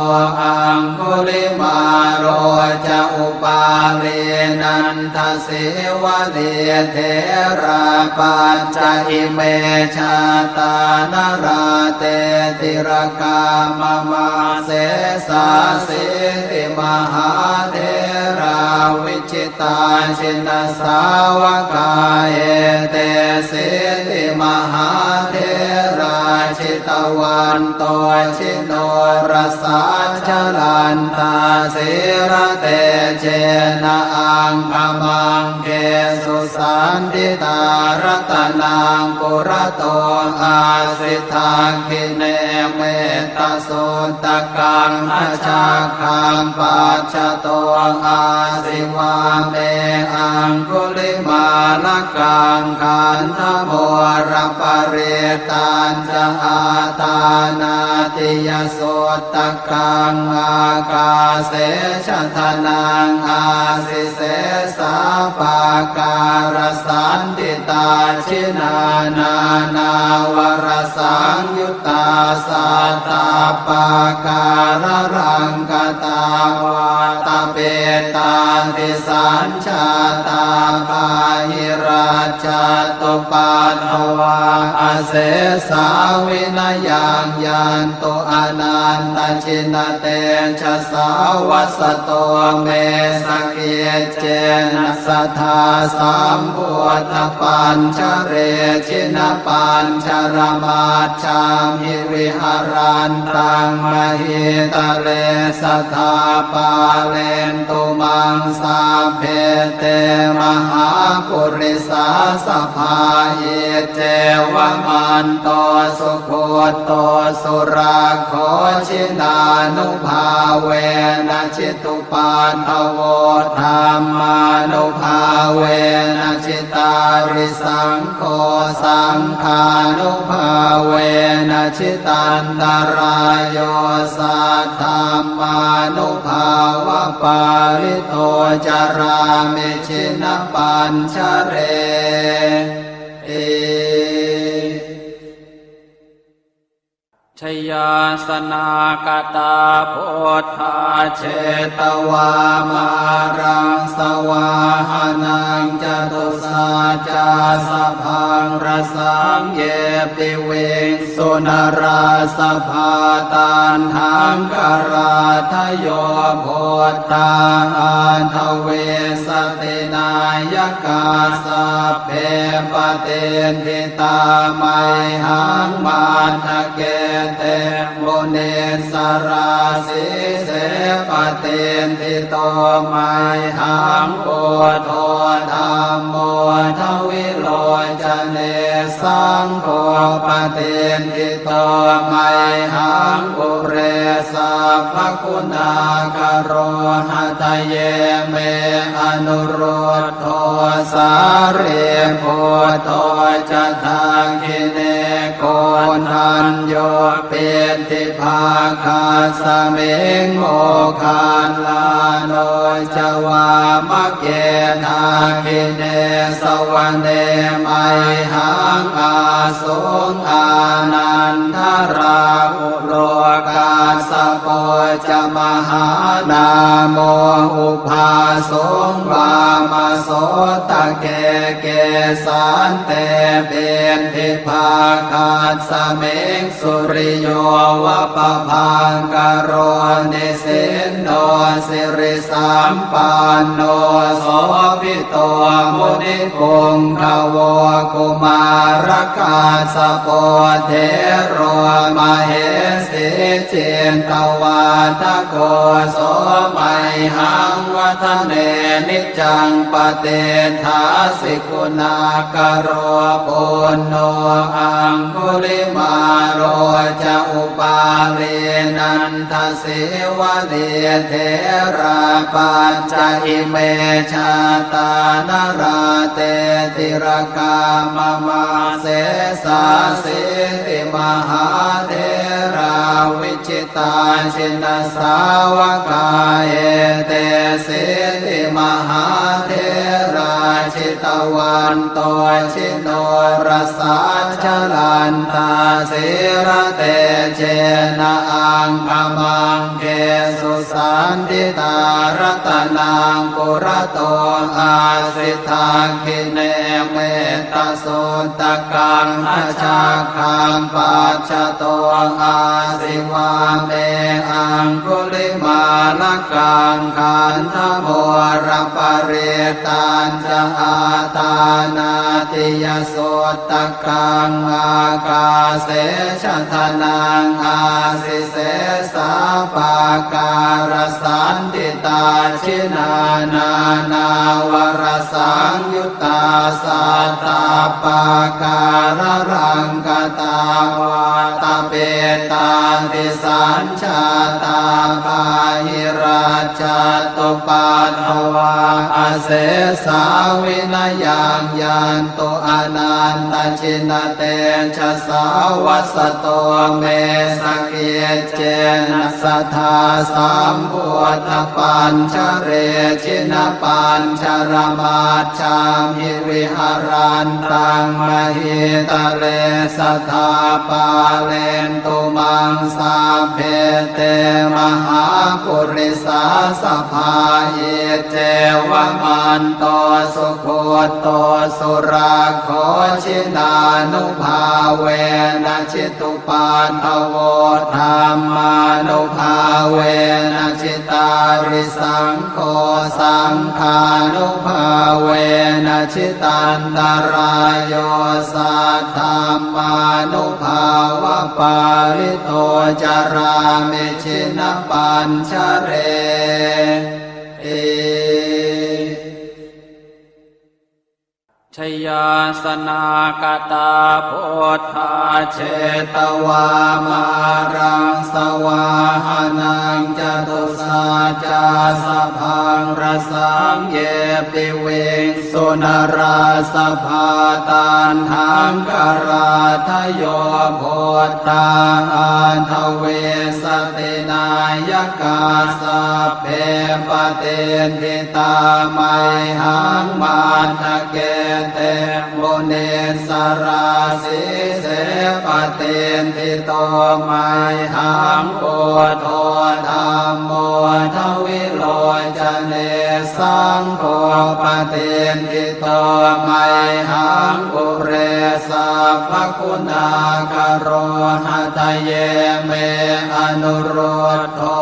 aṅgulimālo ca upālī nanda sīvalī, therā pañca ime jātā nalāṭe tilakā mama. Sesāsīti mahātherā vijitā jinasāvakā, etesīti mahātherā jitavanto ji norasā, jalantā sīlatejena aṅgamaṅgesu saṇṭhitā. Ratanaṃ purato āsi dakkhiṇe mettasuttakaṃ, dhajaggaṃ pacchato āsi vāme aṅgulimālakaṃ. Khandhamoraparittañ ca āṭānāṭiyasuttakaṃ, ākāse chadanaṃ āsi sesā pākārasaṇṭhitā. Jinā nānāvarasaṃyuttā sattappākāralaṅkatā, vātapittādisañjātā bāhirajjhattupaddavā, asesā vinayaṃ yantu anantajinatejasā. Vasato me sakic cena sadā sambuddhapañjare, jinapañjaramajjhamhi viharantaṃ mahītale, sadā pālentu maṃ sabbe te mahāpurisāsabhā. Iccevamanto sugutto surakkho, jinānubhāvena jitu paddavo, dhammānubhāvena jitārisaṅgho, saṅghānubhāvena jitantarāyo, saddhammānubhāvapālito carāmi jinapañjareti. Jayāsanākatā buddhā jetvā māraṃ savāhanaṃ, catusaccāsabhaṃ rasaṃ ye piviṃsu narāsabhā. Taṇhaṅkarādayo buddhā aṭṭhavīsati nāyakā, sabbe patiṭṭhi tā mayhaṃ matthake te munissarā. Sīse patiṭṭhito mayhaṃ buddho dhammo dvilocane, saṅgho patiṭṭhito mayhaṃ ure sabbaguṇākaro. Hadaye me anurud dho sārīputto ca dakkhiṇe, koṇḍañño piṭṭhibhāgasmiṃ moggallāno ca vāmake. Dakkhiṇe savane mayhaṃ ā suṃ ānandarāhulo, kassapo ca mahānāmo ubhāsuṃ vāmasotake. Kesante piṭṭhibhāgasmiṃ suriyo va pabhaṅkaro, nisinno siri sampanno sobhito munipuṅgavo. Kumārakassapo thero mahesī cittavādako, so mayhaṃ vadane niccaṃ patiṭṭhāsi guṇākaro. Puṇṇo aṅgulimālo ca upālī nanda sīvalī, therā pañca ime jātā nalāṭe tilakā mama. Sesāsīti mahātherā vijitā jinasāvakā, etesīti mahātherā jitavanto ji norasā, jalantā sīlatejena aṅgamaṅgesu saṇṭhitā. Ratanaṃ purato āsi dakkhiṇe mettasuttakaṃ, dhajaggaṃ pacchato āsi vāme aṅgulimālakaṃ. Khandhamoraparittañ ca āṭānāṭiyasuttakaṃ, ākāse chadanaṃ āsi sesā pākārasaṇṭhitā. Jinā nānāvarasaṃyuttā sattappākāralaṅkatā, vātapittādisañ jātā bāhirajjhattupaddavā, Asesā vinayaṃ yantu anantajinatejasā, vasato me sakiccena sadā sambuddhapañjare. Jinapañjaramajjhamhi viharantaṃ mahītale, sadā pālentu maṃ sabbe te mahāpurisāsabhā. Iccevamanto sugutto surakkho, jinānubhāvena jitupaddavo, dhammānubhāvena jitārisaṅgho, saṅghānubhāvena jitantarāyo, saddhammānubhāvapālito carāmi jinapañjareti. Jayāsanākatā buddhā jetvā māraṃ savāhanaṃ, catusaccāsabhaṃ rasaṃ ye piviṃsu narāsabhā. Taṇhaṅkarādayo buddhā aṭṭhavīsati nāyakā, sabbe patiṭṭhi tā mayhaṃ matthake te munissarā. Sīse patiṭṭhito mayhaṃ buddho dhammo dvilocane, saṅgho patiṭṭhito mayhaṃ ure sabbaguṇākaro. Hadaye me anurud dho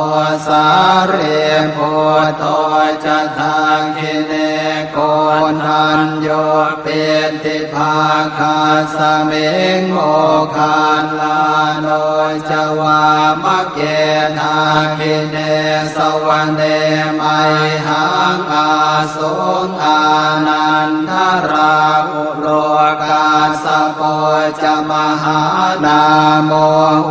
sārīputto ca dakkhiṇe, koṇḍañño piṭṭhibhāgasmiṃ moggallāno ca vāmake. Dakkhiṇe savane mayhaṃ āsuṃ ānandarāhu lo, kassapo ca mahānāmo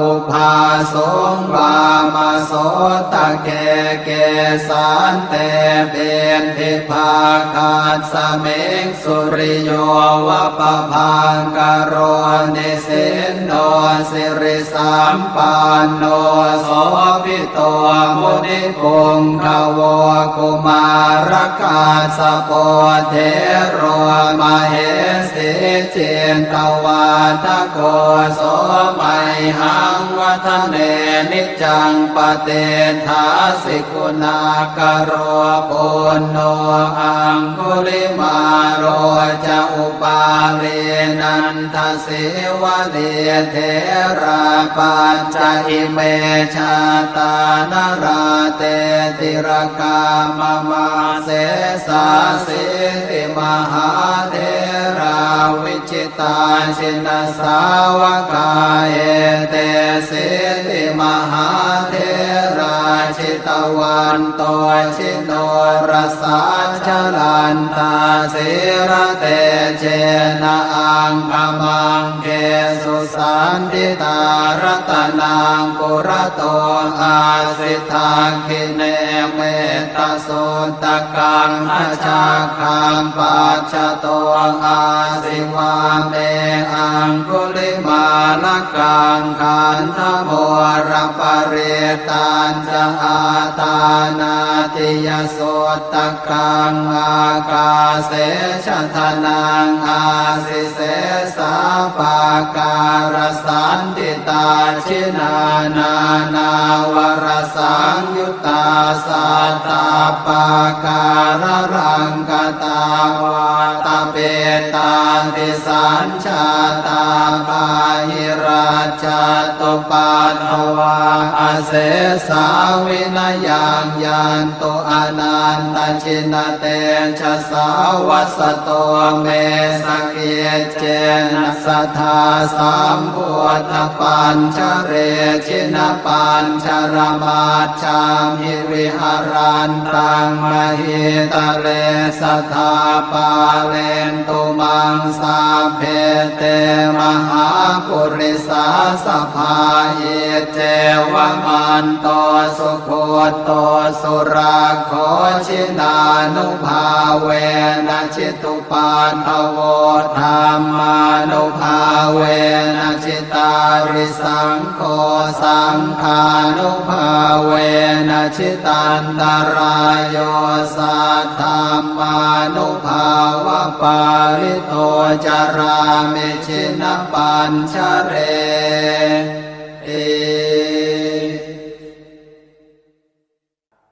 ubhāsuṃ vāmasotake. Kesante piṭṭhibhāgasmiṃ suriyo va pabhaṅkaro, nisinno siri sampanno sobhito munipuṅgavo. Kumārakassapo thero mahesī cittavādako, so mayhaṃ vadane niccaṃ patiṭṭhāsi guṇākaro. Puṇṇo aṅgulimālo ca upālī nanda sīvalī, therā pañca ime jātā nalāṭe tilakā mama. Sesāsīti mahātherā vijitā jinasāvakā, etesīti mahātherā jitavanto ji norasā, jalantā sīlatejena aṅgamaṅgesu saṇṭhitā. Ratanaṃ purato āsi dakkhiṇe mettasuttakaṃ, dhajaggaṃ pacchato āsi vāme aṅgulimālakaṃ. Khandhamoraparittañ ca āṭānāṭiyasuttakaṃ, ākāse chadanaṃ āsi sesā pākārasaṇṭhitā. Jinā nānāvarasaṃyuttā sattappākāralaṅkatā, vātapittādisañ jātā bāhirajjhattupaddavā, asesā vinayaṃ yantu anantajinatejasā. Vasato me sakiccena sadā sambuddhapañjare, jinapañjaramajjhamhi viharantaṃ mahītale, sadā pālentu maṃ sabbe te mahāpurisāsabhā. Iccevamanto sugutto surakkho, jinānubhāvena jitupaddavo, dhammānubhāvena jitārisaṅ gho, saṅghānubhāvena jitantarāyo, saddhammānubhāvapālito carāmi jinapañjareti.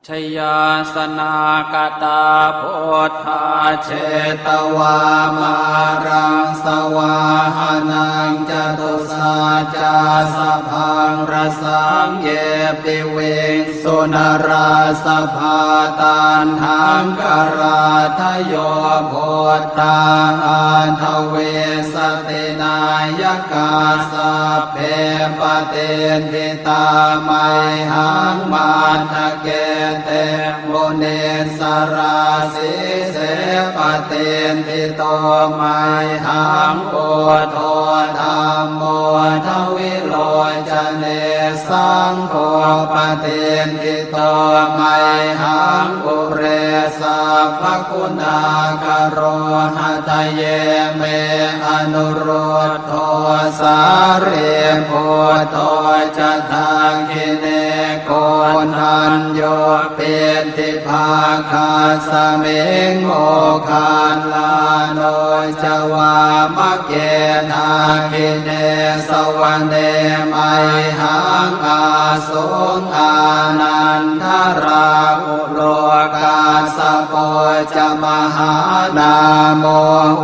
Jayāsanāgatā buddhā jetvā māraṃ savāhanaṃ, catusaccāsabhaṃ rasaṃ ye piviṃsu narāsabhā. Taṇhaṅkarādayo buddhā aṭṭhavīsati nāyakā, sabbe patiṭṭhi tā mayhaṃ matthake te munissarā. Sīse patiṭṭhito mayhaṃ buddho dhammo dvilocane, saṅgho patiṭṭhito mayhaṃ ure sabbaguṇākaro. Hadaye me anurud dho sārīputto ca dakkhiṇe, koṇḍañño piṭṭhibhāgasmiṃ moggallāno ca vāmake. Dakkhiṇe savane mayhaṃ āsuṃ ānandarāhu lo, kassapo ca mahānāmo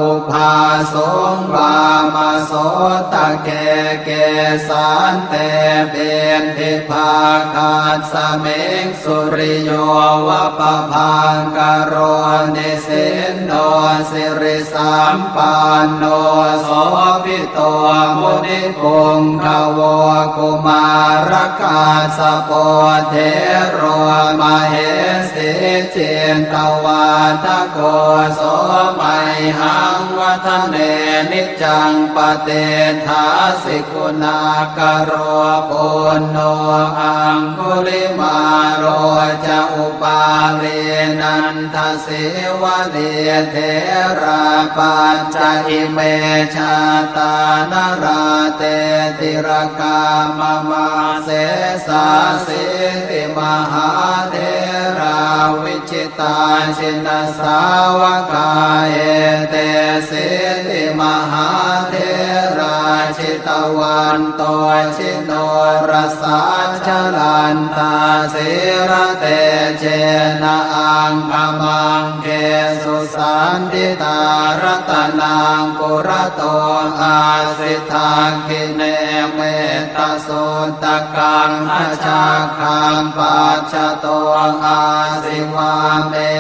ubhāsuṃ vāmasotake. Kesante piṭṭhibhāgasmiṃ suriyo va pabhaṅkaro, nisinno siri sampanno sobhito munipuṅgavo. Kumārakassapo thero mahesī cittavādako, so mayhaṃ vadane niccaṃ patiṭṭhāsi guṇākaro. Puṇṇo aṅgulimālo ca upālī nanda sīvalī, therā pañca ime jātā nalāṭe tilakā mama. Sesāsīti mahātherā vijitā jinasāvakā, etesīti mahātherā jitavanto ji norasā, jalantā sīlatejena aṅgamaṅgesu saṇṭhitā. Ratanaṃ purato āsi dakkhiṇe mettasuttakaṃ, dhajaggaṃ pacchato āsi vāme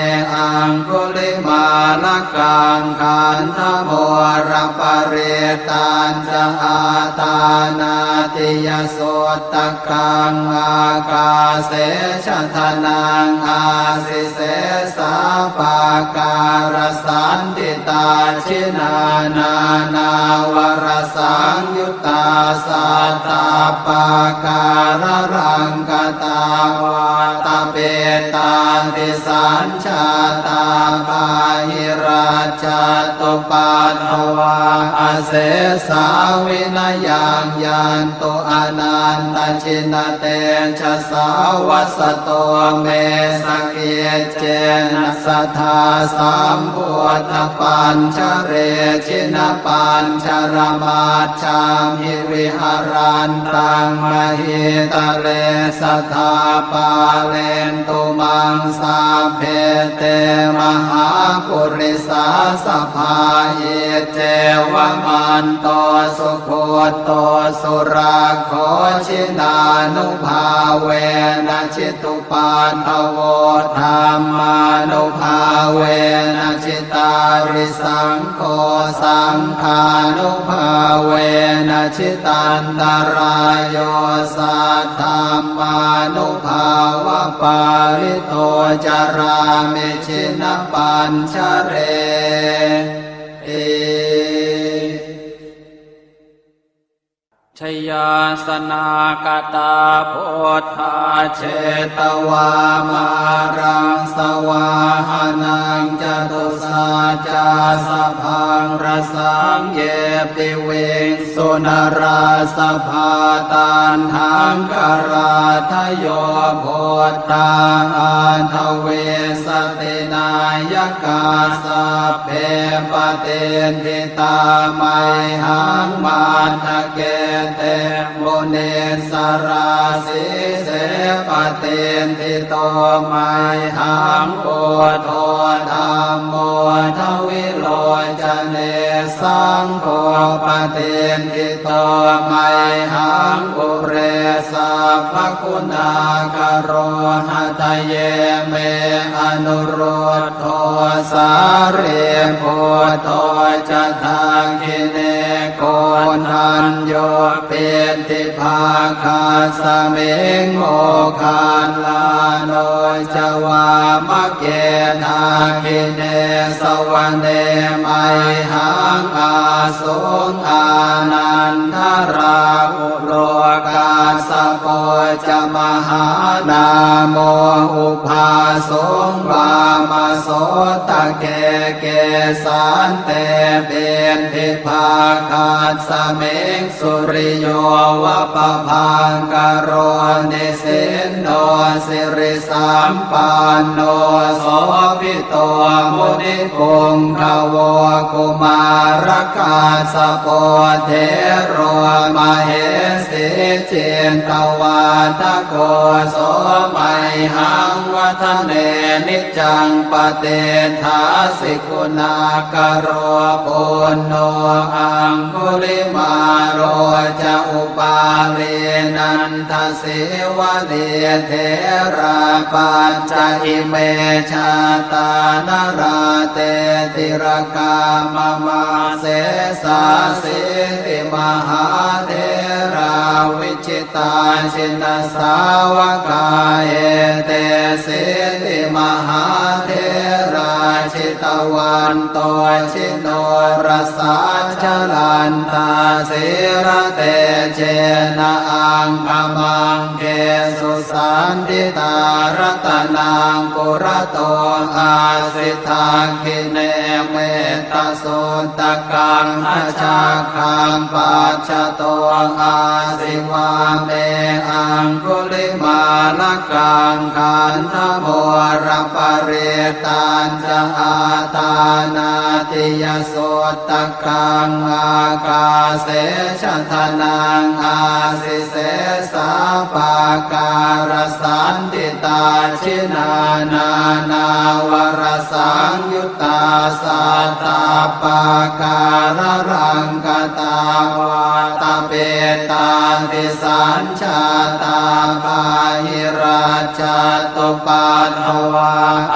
aṅgulimālakaṃ. Khandhamoraparittañ ca āṭānāṭiyasuttakaṃ, ākāse chadanaṃ āsi sesā pākārasaṇṭhitā. Jinā nānāvarasaṃyuttā sattappākāralaṅkatā, vātapittādisañ jātā bāhirajjhattupaddavā, asesā vinayaṃ yantu anantajinatejasā. Vasato me sakiccena sadā sambuddhapañjare, jinapañjaramaj jhamhi viharantaṃ mahītale, sadā pālentu maṃ sabbe te mahāpurisāsabhā. Iccevamanto sugutto surakkho, jinānubhāvena jitu paddavo, dhammānubhāvena jitārisaṅgho, saṅghānubhāvena jitantarāyo, saddhammānubhāvapālito carāmi jinapañjareti. Jayāsanāgatā buddhā jetvā māraṃ savāhanaṃ, catusaccāsabhaṃ rasaṃ ye piviṃsu narāsabhā. Taṇhaṅkarādayo buddhā aṭṭhavīsati nāyakā, sabbe patiṭṭhi tā mayhaṃ matthake te munissarā. Sīse patiṭṭhito mayhaṃ buddho dhammo dvilocane, saṅgho patiṭṭhito mayhaṃ ure sabbaguṇākaro. Hadaye me anurud dho sārīputto ca dakkhiṇe, koṇḍañño piṭṭhibhāgasmiṃ moggallāno ca vāmake. Dakkhiṇe savane mayhaṃ ā suṃ ānandarāhulo, kassapo ca mahānāmo ubhāsuṃ vāmasotake. Kesante piṭṭhibhāgasmiṃ suriyo va pabhaṅkaro, nisinno siri sampanno sobhito munipuṅgavo. Kumārakassapo thero mahesī cittavādako, so mayhaṃ vadane niccaṃ patiṭṭhāsi guṇākaro. Puṇṇo aṅgulimālo ca upālī nanda sīvalī, therā pañca ime jātā nalāṭe tilakā mama. Sesāsīti mahātherā vijitā jinasāvakā, etesīti mahātherā jitavanto ji norasā, jalantā sīlatejena aṅgamaṅgesu saṇṭhitā. Ratanaṃ purato āsi dakkhiṇe mettasuttakaṃ, dhajaggaṃ pacchato āsi vāme aṅgulimālakaṃ. Khandhamoraparittañ ca āṭānāṭiyasuttakaṃ, ākāse chadanaṃ āsi sesā pākārasaṇṭhitā. Jinā nānāvarasaṃyuttā sattappākāralaṅkatā, vātapittādisañ jātā bāhirajjhattupaddavā,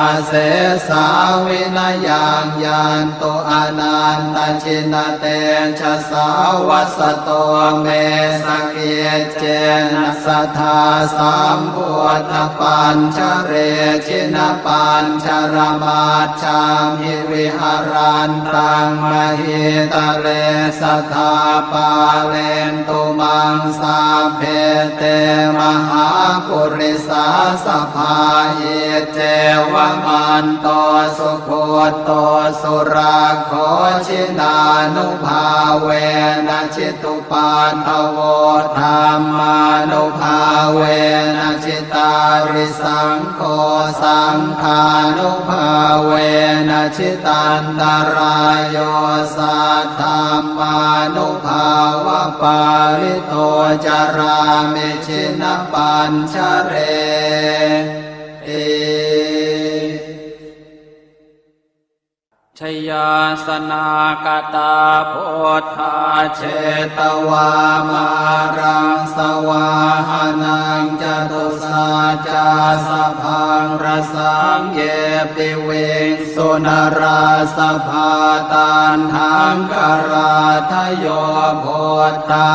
asesā vinayaṃ yantu anantajinatejasā. Vasato me sakiccena sadā sambuddhapañjare, jinapañjaramaj jhamhi viharantaṃ mahītale, sadā pālentu maṃ sabbe te mahāpurisāsabhā. Iccevamanto sugutto surakkho, jinānubhāvena jitu paddavo, dhammānubhāvena jitārisaṅgho, saṅghānubhāvena jitantarāyo, saddhammānubhāvapālito carāmi jinapañjareti. Jayāsanāgatā buddhā jetvā māraṃ savāhanaṃ, catusaccāsabhaṃ rasaṃ ye piviṃsu narāsabhā. Taṇhaṅkarādayo buddhā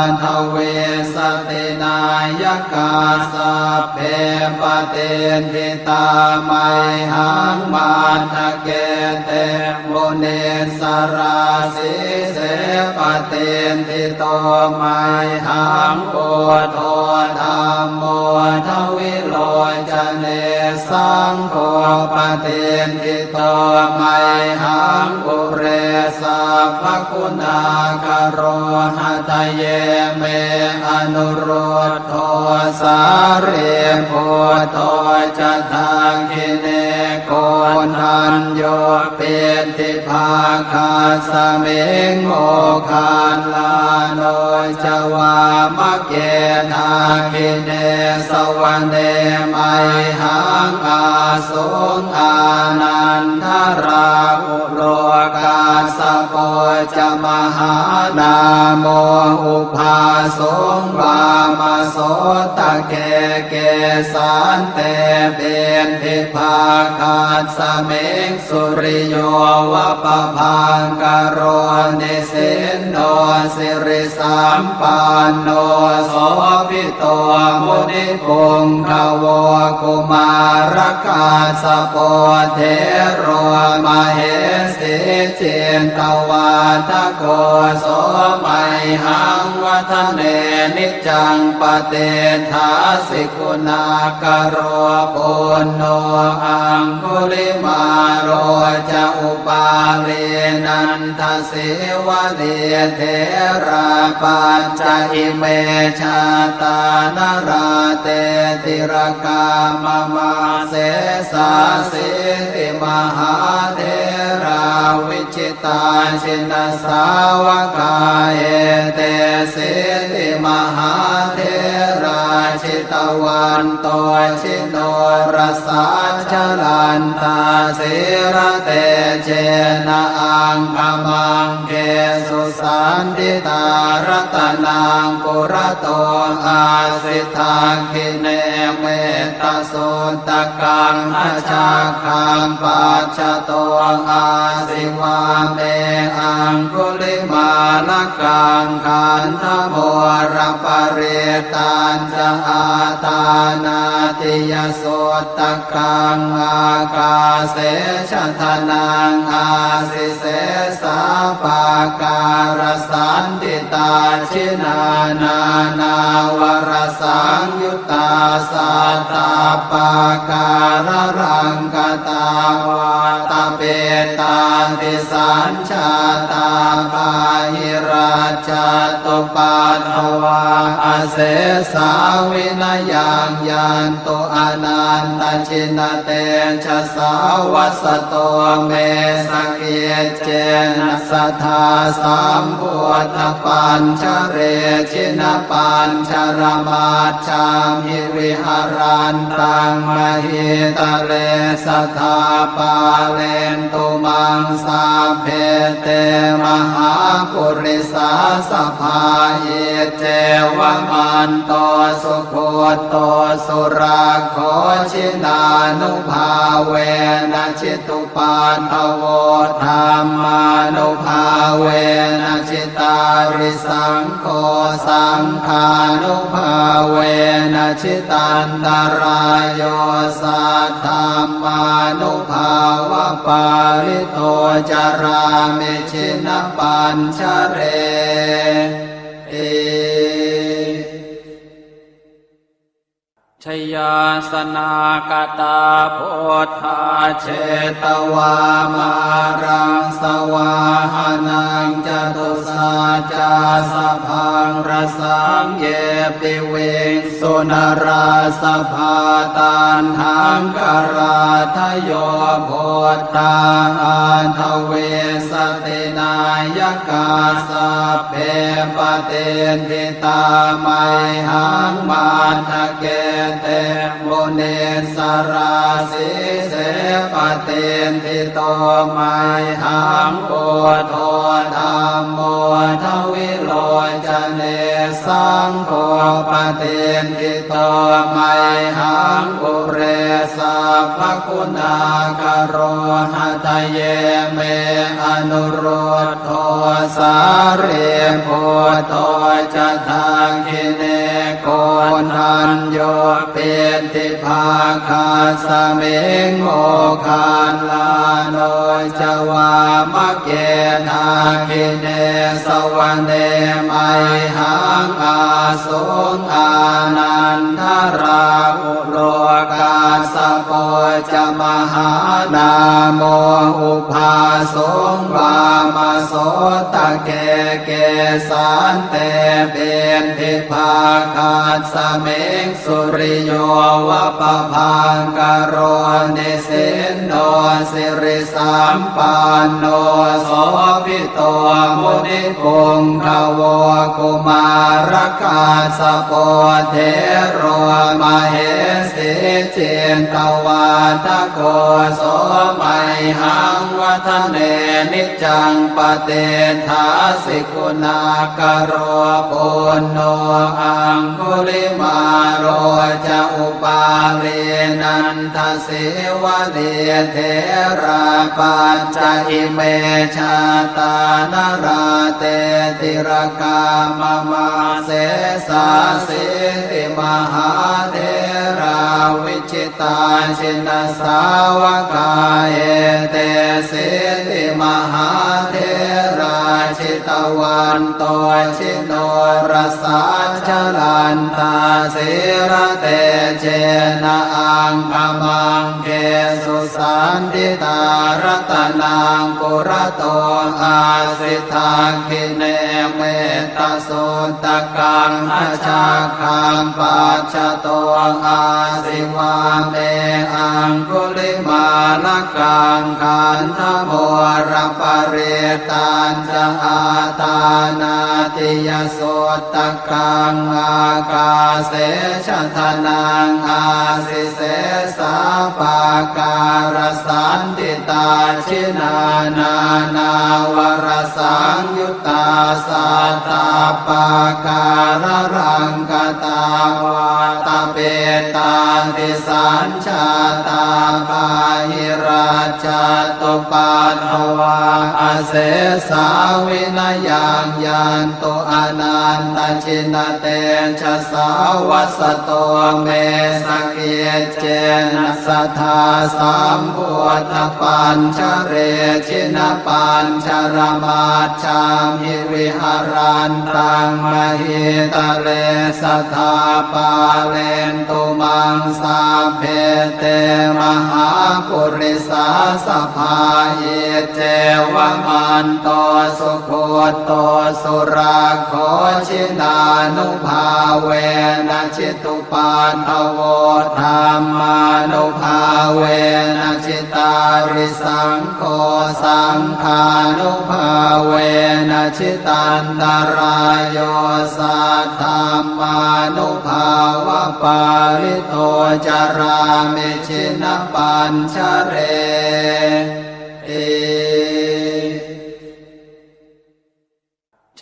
aṭṭhavīsati nāyakā, sabbe patiṭṭhi tā mayhaṃ matthake te munissarā. Sīse patiṭṭhito mayhaṃ buddho dhammo dvilocane, saṅgho patiṭṭhito mayhaṃ ure sabbaguṇākaro. Hadaye me anurud dho sārīputto ca dakkhiṇe, koṇḍañño piṭṭhibhāgasmiṃ moggallāno ca vāmake. Dakkhiṇe savane mayhaṃ āsuṃ ānandarāhu lo, kassapo ca mahānāmo ubhāsuṃ vāmasotake. Kesante piṭṭhibhāgasmiṃ suriyo va pabhaṅkaro, nisinno siri sampanno sobhito munipuṅgavo. Kumārakassapo thero mahesī cittavādako, so mayhaṃ vadane niccaṃ patiṭṭhāsi guṇākaro. Puṇṇo aṅgulimālo ca upālī nanda sīvalī, therā pañca ime jātā nalāṭe tilakā mama. Sesāsīti mahātherā vijitā jinasāvakā, etesīti mahātherā jitavanto ji norasā, jalantā sīlatejena aṅgamaṅgesu saṇṭhitā. Ratanaṃ purato āsi dakkhiṇe mettasuttakaṃ, dhajaggaṃ pacchato āsi vāme aṅgulimālakaṃ. Khandhamoraparittañ ca āṭānāṭiyasuttakaṃ, ākāse chadanaṃ āsi sesā pākārasaṇṭhitā. Jinā nānāvarasaṃyuttā sattappākāralaṅkatā, vātapittādisañ jātā bāhirajjhattupaddavā, asesā vinayaṃ yantu anantajinatejasā. Vasato me sakiccena sadā sambuddhapañjare, jinapañjaramaj jhamhi viharantaṃ mahītale, sadā pālentu maṃ sabbe te mahāpurisāsabhā. Iccevamanto sugutto surakkho, jinānubhāvena jitu paddavo, dhammānubhāvena jitārisaṅgho, saṅghānubhāvena jitantarāyo, saddhammānubhāvapālito carāmi jinapañjareti. Jayāsanākatā buddhā jetvā māraṃ savāhanaṃ, catusaccāsabhaṃ rasaṃ ye piviṃsu narāsabhā. Taṇhaṅkarādayo buddhā aṭṭhavīsati nāyakā, sabbe patiṭṭhi tā mayhaṃ matthake te munissarā. Sīse patiṭṭhito mayhaṃ buddho dhammo dvilocane, saṅgho patiṭṭhito mayhaṃ ure sabbaguṇākaro. Hadaye me anurud dho sārīputto ca dakkhiṇe, koṇḍañño piṭṭhibhāgasmiṃ moggallāno ca vāmake. Dakkhiṇe savane mayhaṃ āsuṃ ānandarāhulo, kassapo ca mahānāmo ubhāsuṃ vāmasotake. Kesante piṭṭhibhāgasmiṃ suriyo va pabhaṅkaro, nisinno sirisampanno sobhito munipuṅgavo. Kumārakassapo thero mahesī cittavādako, so mayhaṃ vadane niccaṃ patiṭṭhāsi guṇākaro. Puṇṇo aṅgulimālo ca upālī nandasīvalī, therā pañca ime jātā nalāṭe tilakā mama. Sesāsīti mahātherā vi jitā jinasāvakā, etesīti mahātherā jitavanto jinorasā, jalantā sīlatejena aṅgamaṅgesu saṇṭhitā. Ratanaṃ purato āsi dakkhiṇe metta suttakaṃ, dhajaggaṃ pacchato āsi vāme aṅgulimālakaṃ. Khandhamoraparittañca āṭānāṭiyasuttakaṃ, ākāse chadanaṃ āsi sesā pākārasaṇṭhitā. Jinā nānāvarasaṃyu ttā sattappākāralaṅkatā, vātapittādisañjātā bāhirajjhattupaddavā, asesā vinayaṃ yantu anantajinatejasā. Vasato me sakic cena sadā sambuddhapañjare, jinapañjaramajjhamhi viharantaṃ mahītale, sadā pālentu maṃ sabbe te mahāpurisāsabhā. Iccevamanto sugutto surakkho, jinānubhāvena jitu paddavo, dhammānubhāvena jitārisaṅgho, saṅghānubhāvena jitantarāyo, saddhammānubhāvapālito carāmi jinapañjareti.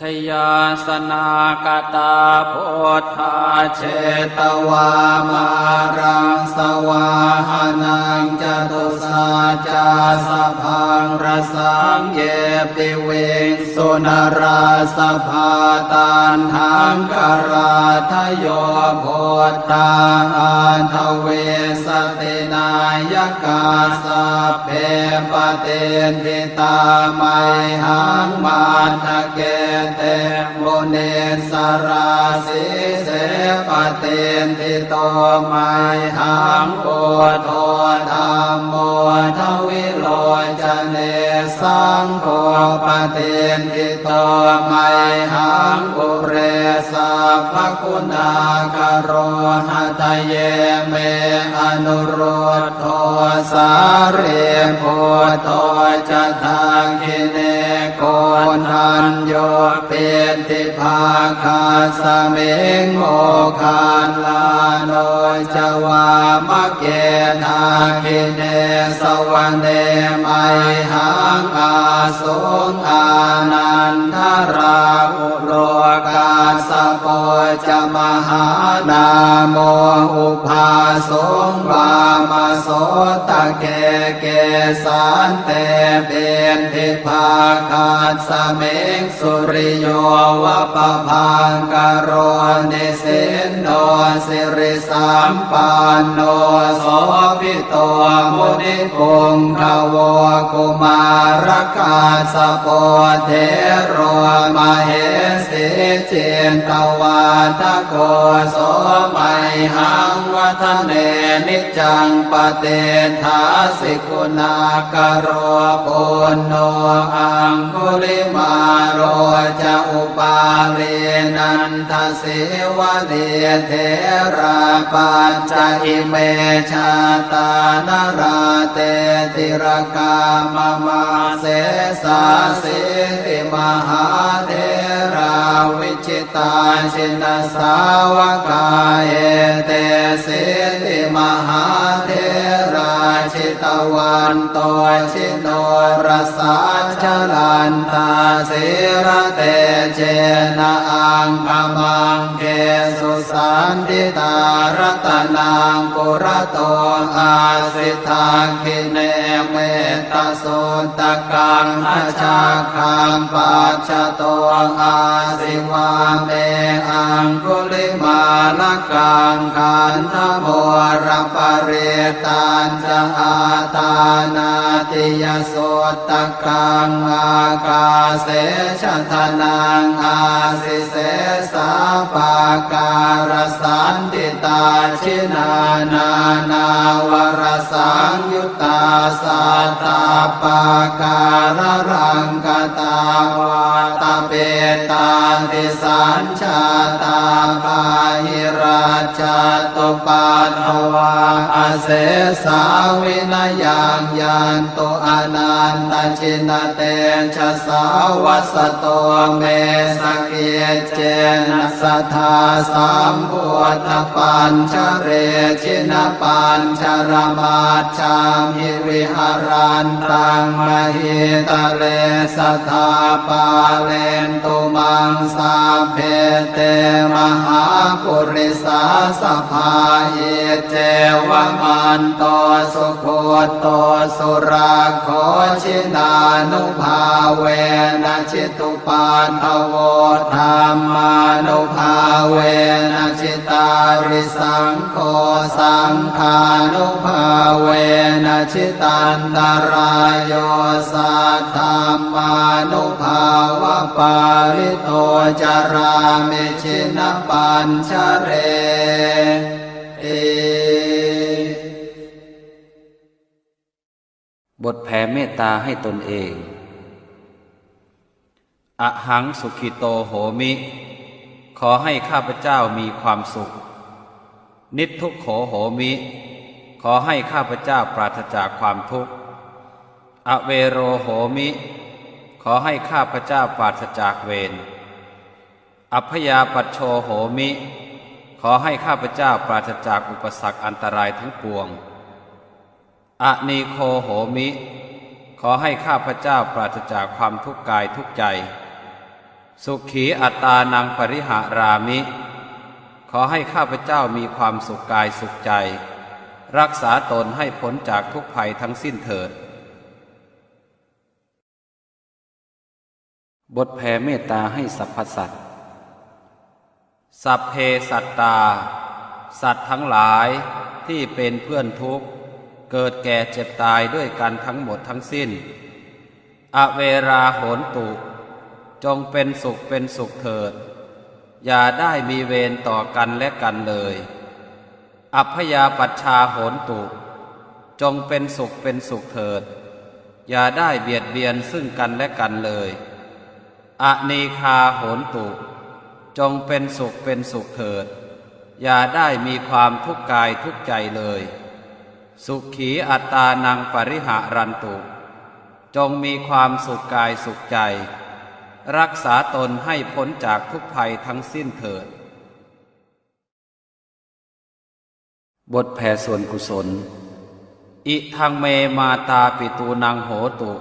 Jayāsanāgatā buddhā jetvā māraṃ savāhanaṃ, catusaccāsabhaṃ rasaṃ ye piviṃsu narāsabhā. Taṇhaṅkarādayo buddhā aṭṭhavīsati nāyakā, sabbe patiṭṭhi tā mayhaṃ matthake te munissarā. Sīse patiṭṭhito mayhaṃ buddho dhammo dvilocane, saṅgho patiṭṭhito mayhaṃ ure sabbaguṇākaro. Hadaye me anurud dho sārīputto ca dakkhiṇe, koṇḍañño piṭṭhibhāgasmiṃ moggallāno ca vāmake. Dakkhiṇe savane mayhaṃ āsuṃ ānandarāhulo, kā Kassapo ca mahānāmo ubhāsuṃ vāmasotake. Kesante piṭṭhibhāgasmiṃ suriyo va pabhaṅkaro, nisinno sirisampanno sobhi to munipuṅgavo. Kumārakassapo thero mahesī cittavādako, so mayhaṃ vadane niccaṃ patiṭṭhāsi guṇākaro. Puṇṇo aṅgulimālo ca upālī nanda sīvalī, therā pañca ime jātā nalāṭe tilakā mama. Sesāsīti mahātherā vijitā jinasāvakā, etesīti mahātherā jitavanto ji norasā, jalantā sīlatejena aṅgamaṅgesu saṇṭhitā. Ratanaṃ purato āsi dakkhiṇe mettasuttakaṃ, dhajaggaṃ pacchato āsi vāme aṅgulimālakaṃ. Khandhamoraparittañ ca āṭānāṭiyasuttakaṃ, ākāse chadanaṃ āsi sesā pākārasaṇṭhitā. Jinā nānāvarasaṃyuttā sattappākāralaṅkatā, vātapittādisañ jātā bāhirajjhattupaddavā, asesā vinayaṃ yantu anantajinatejasā. Vasato me sakiccena sadā sambuddhapañjare, jinapañjaramaj jhamhi viharantaṃ mahītale, sadā pālentu maṃ sabbe te mahāpurisāsabhā. Iccevamanto sugutto surakkho, jinānubhāvena jitu paddavo, dhammānubhāvena jitārisaṅgho, saṅghānubhāvena jitantarāyo, saddhammānubhāvapālito carāmi jinapañjareti. บทแผ่เมตตาให้ตนเอง Ahaṃ sukhito homi ขอให้ข้าพเจ้ามีความสุข Niddukkho homi ขอให้ข้าพเจ้าปราศจากความทุกข์ Avero homi ขอให้ข้าพเจ้าปราศจากเวร Abyāpajjho homi ขอให้ข้าพเจ้าปราศจากอุปสรรคอันตรายทั้งปวง Anīgho homi ขอให้ข้าพเจ้าปราศจากความทุกข์กายทุกข์ใจ Sukhī attānaṃ pariharāmi ขอให้ข้าพเจ้ามีความสุขกายสุขใจ รักษาตนให้พ้นจากทุกข์ภัยทั้งสิ้นเถิด บทแผ่เมตตาให้สรรพสัตว์ Sabbe sattā สัตว์ทั้งหลายที่เป็นเพื่อนทุกข์ เกิดแก่เจ็บตายด้วยกันทั้งหมดทั้งสิ้น Averā hontu จงเป็นสุขเป็นสุขเถิด อย่าได้มีเวรต่อกันและกันเลย Abyāpajjhā hontu จงเป็นสุขเป็นสุขเถิด อย่าได้เบียดเบียนซึ่งกันและกันเลย Anīghā hontu จงเป็นสุขเป็นสุขเถิด อย่าได้มีความทุกข์กายทุกข์ใจเลย Sukhī attānaṃ pariharantu จงมีความสุขกายสุขใจ รักษาตนให้พ้นจากทุกข์ภัยทั้งสิ้นเถิด บทแผ่ส่วนกุศล Idaṃ me mātāpitūnaṃ hotu,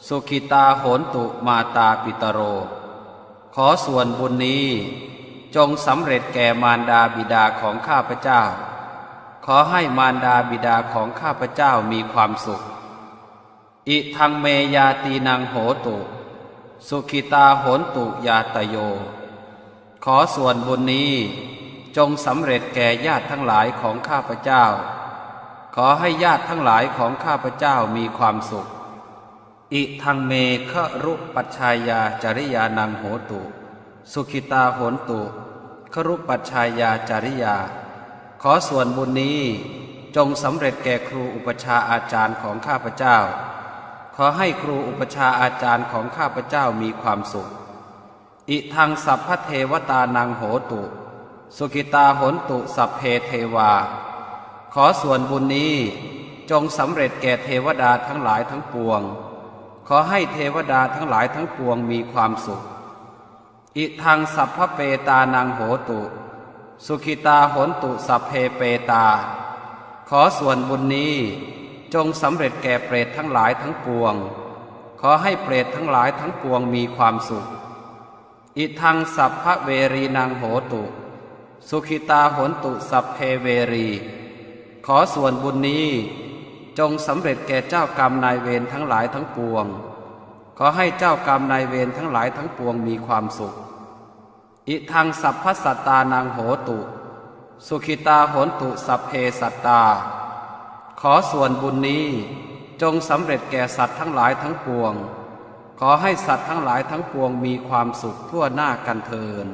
sukhitā hontu mātāpitaro. ขอส่วนบุญนี้จงสำเร็จแก่มารดาบิดาของข้าพเจ้า ขอให้มารดาบิดาของข้าพเจ้ามีความสุข Idaṃ me ñātīnaṃ hotu, sukhitā hontu ñātayo. ขอส่วนบุญนี้จงสำเร็จแก่ญาติทั้งหลายของข้าพเจ้า ขอให้ญาติทั้งหลายของข้าพเจ้ามีความสุข Idaṃ me garūpajjhāyācariyānaṃ hotu, sukhitā hontu garūpajjhāyācariyā. ขอส่วนบุญนี้จงสำเร็จแก่ครูอุปัชฌาย์อาจารย์ของข้าพเจ้า ขอให้ครูอุปัชฌาย์อาจารย์ของข้าพเจ้ามีความสุข Idaṃ sabbadevatānaṃ hotu, sukhitā hontu sabbe devā. ขอส่วนบุญนี้จงสำเร็จแก่เทวดาทั้งหลายทั้งปวง ขอให้เทวดาทั้งหลายทั้งปวงมีความสุข Idaṃ sabbapetānaṃ hotu, sukhitā hontu sabbe petā. ขอส่วนบุญนี้จงสำเร็จแก่เปรตทั้งหลายทั้งปวง ขอให้เปรตทั้งหลายทั้งปวงมีความสุข Idaṃ sabbaverīnaṃ hotu, sukhitā hontu sabbe verī. ขอส่วนบุญนี้จงสำเร็จแก่เจ้ากรรมนายเวรทั้งหลายทั้งปวง ขอให้เจ้ากรรมนายเวรทั้งหลายทั้งปวงมีความสุข Idaṃ sabbasattānaṃ hotu, sukhitā hontu sabbe sattā. ขอส่วนบุญนี้จงสำเร็จแก่สัตว์ทั้งหลายทั้งปวง ขอให้สัตว์ทั้งหลายทั้งปวงมีความสุขทั่วหน้ากันเทอญ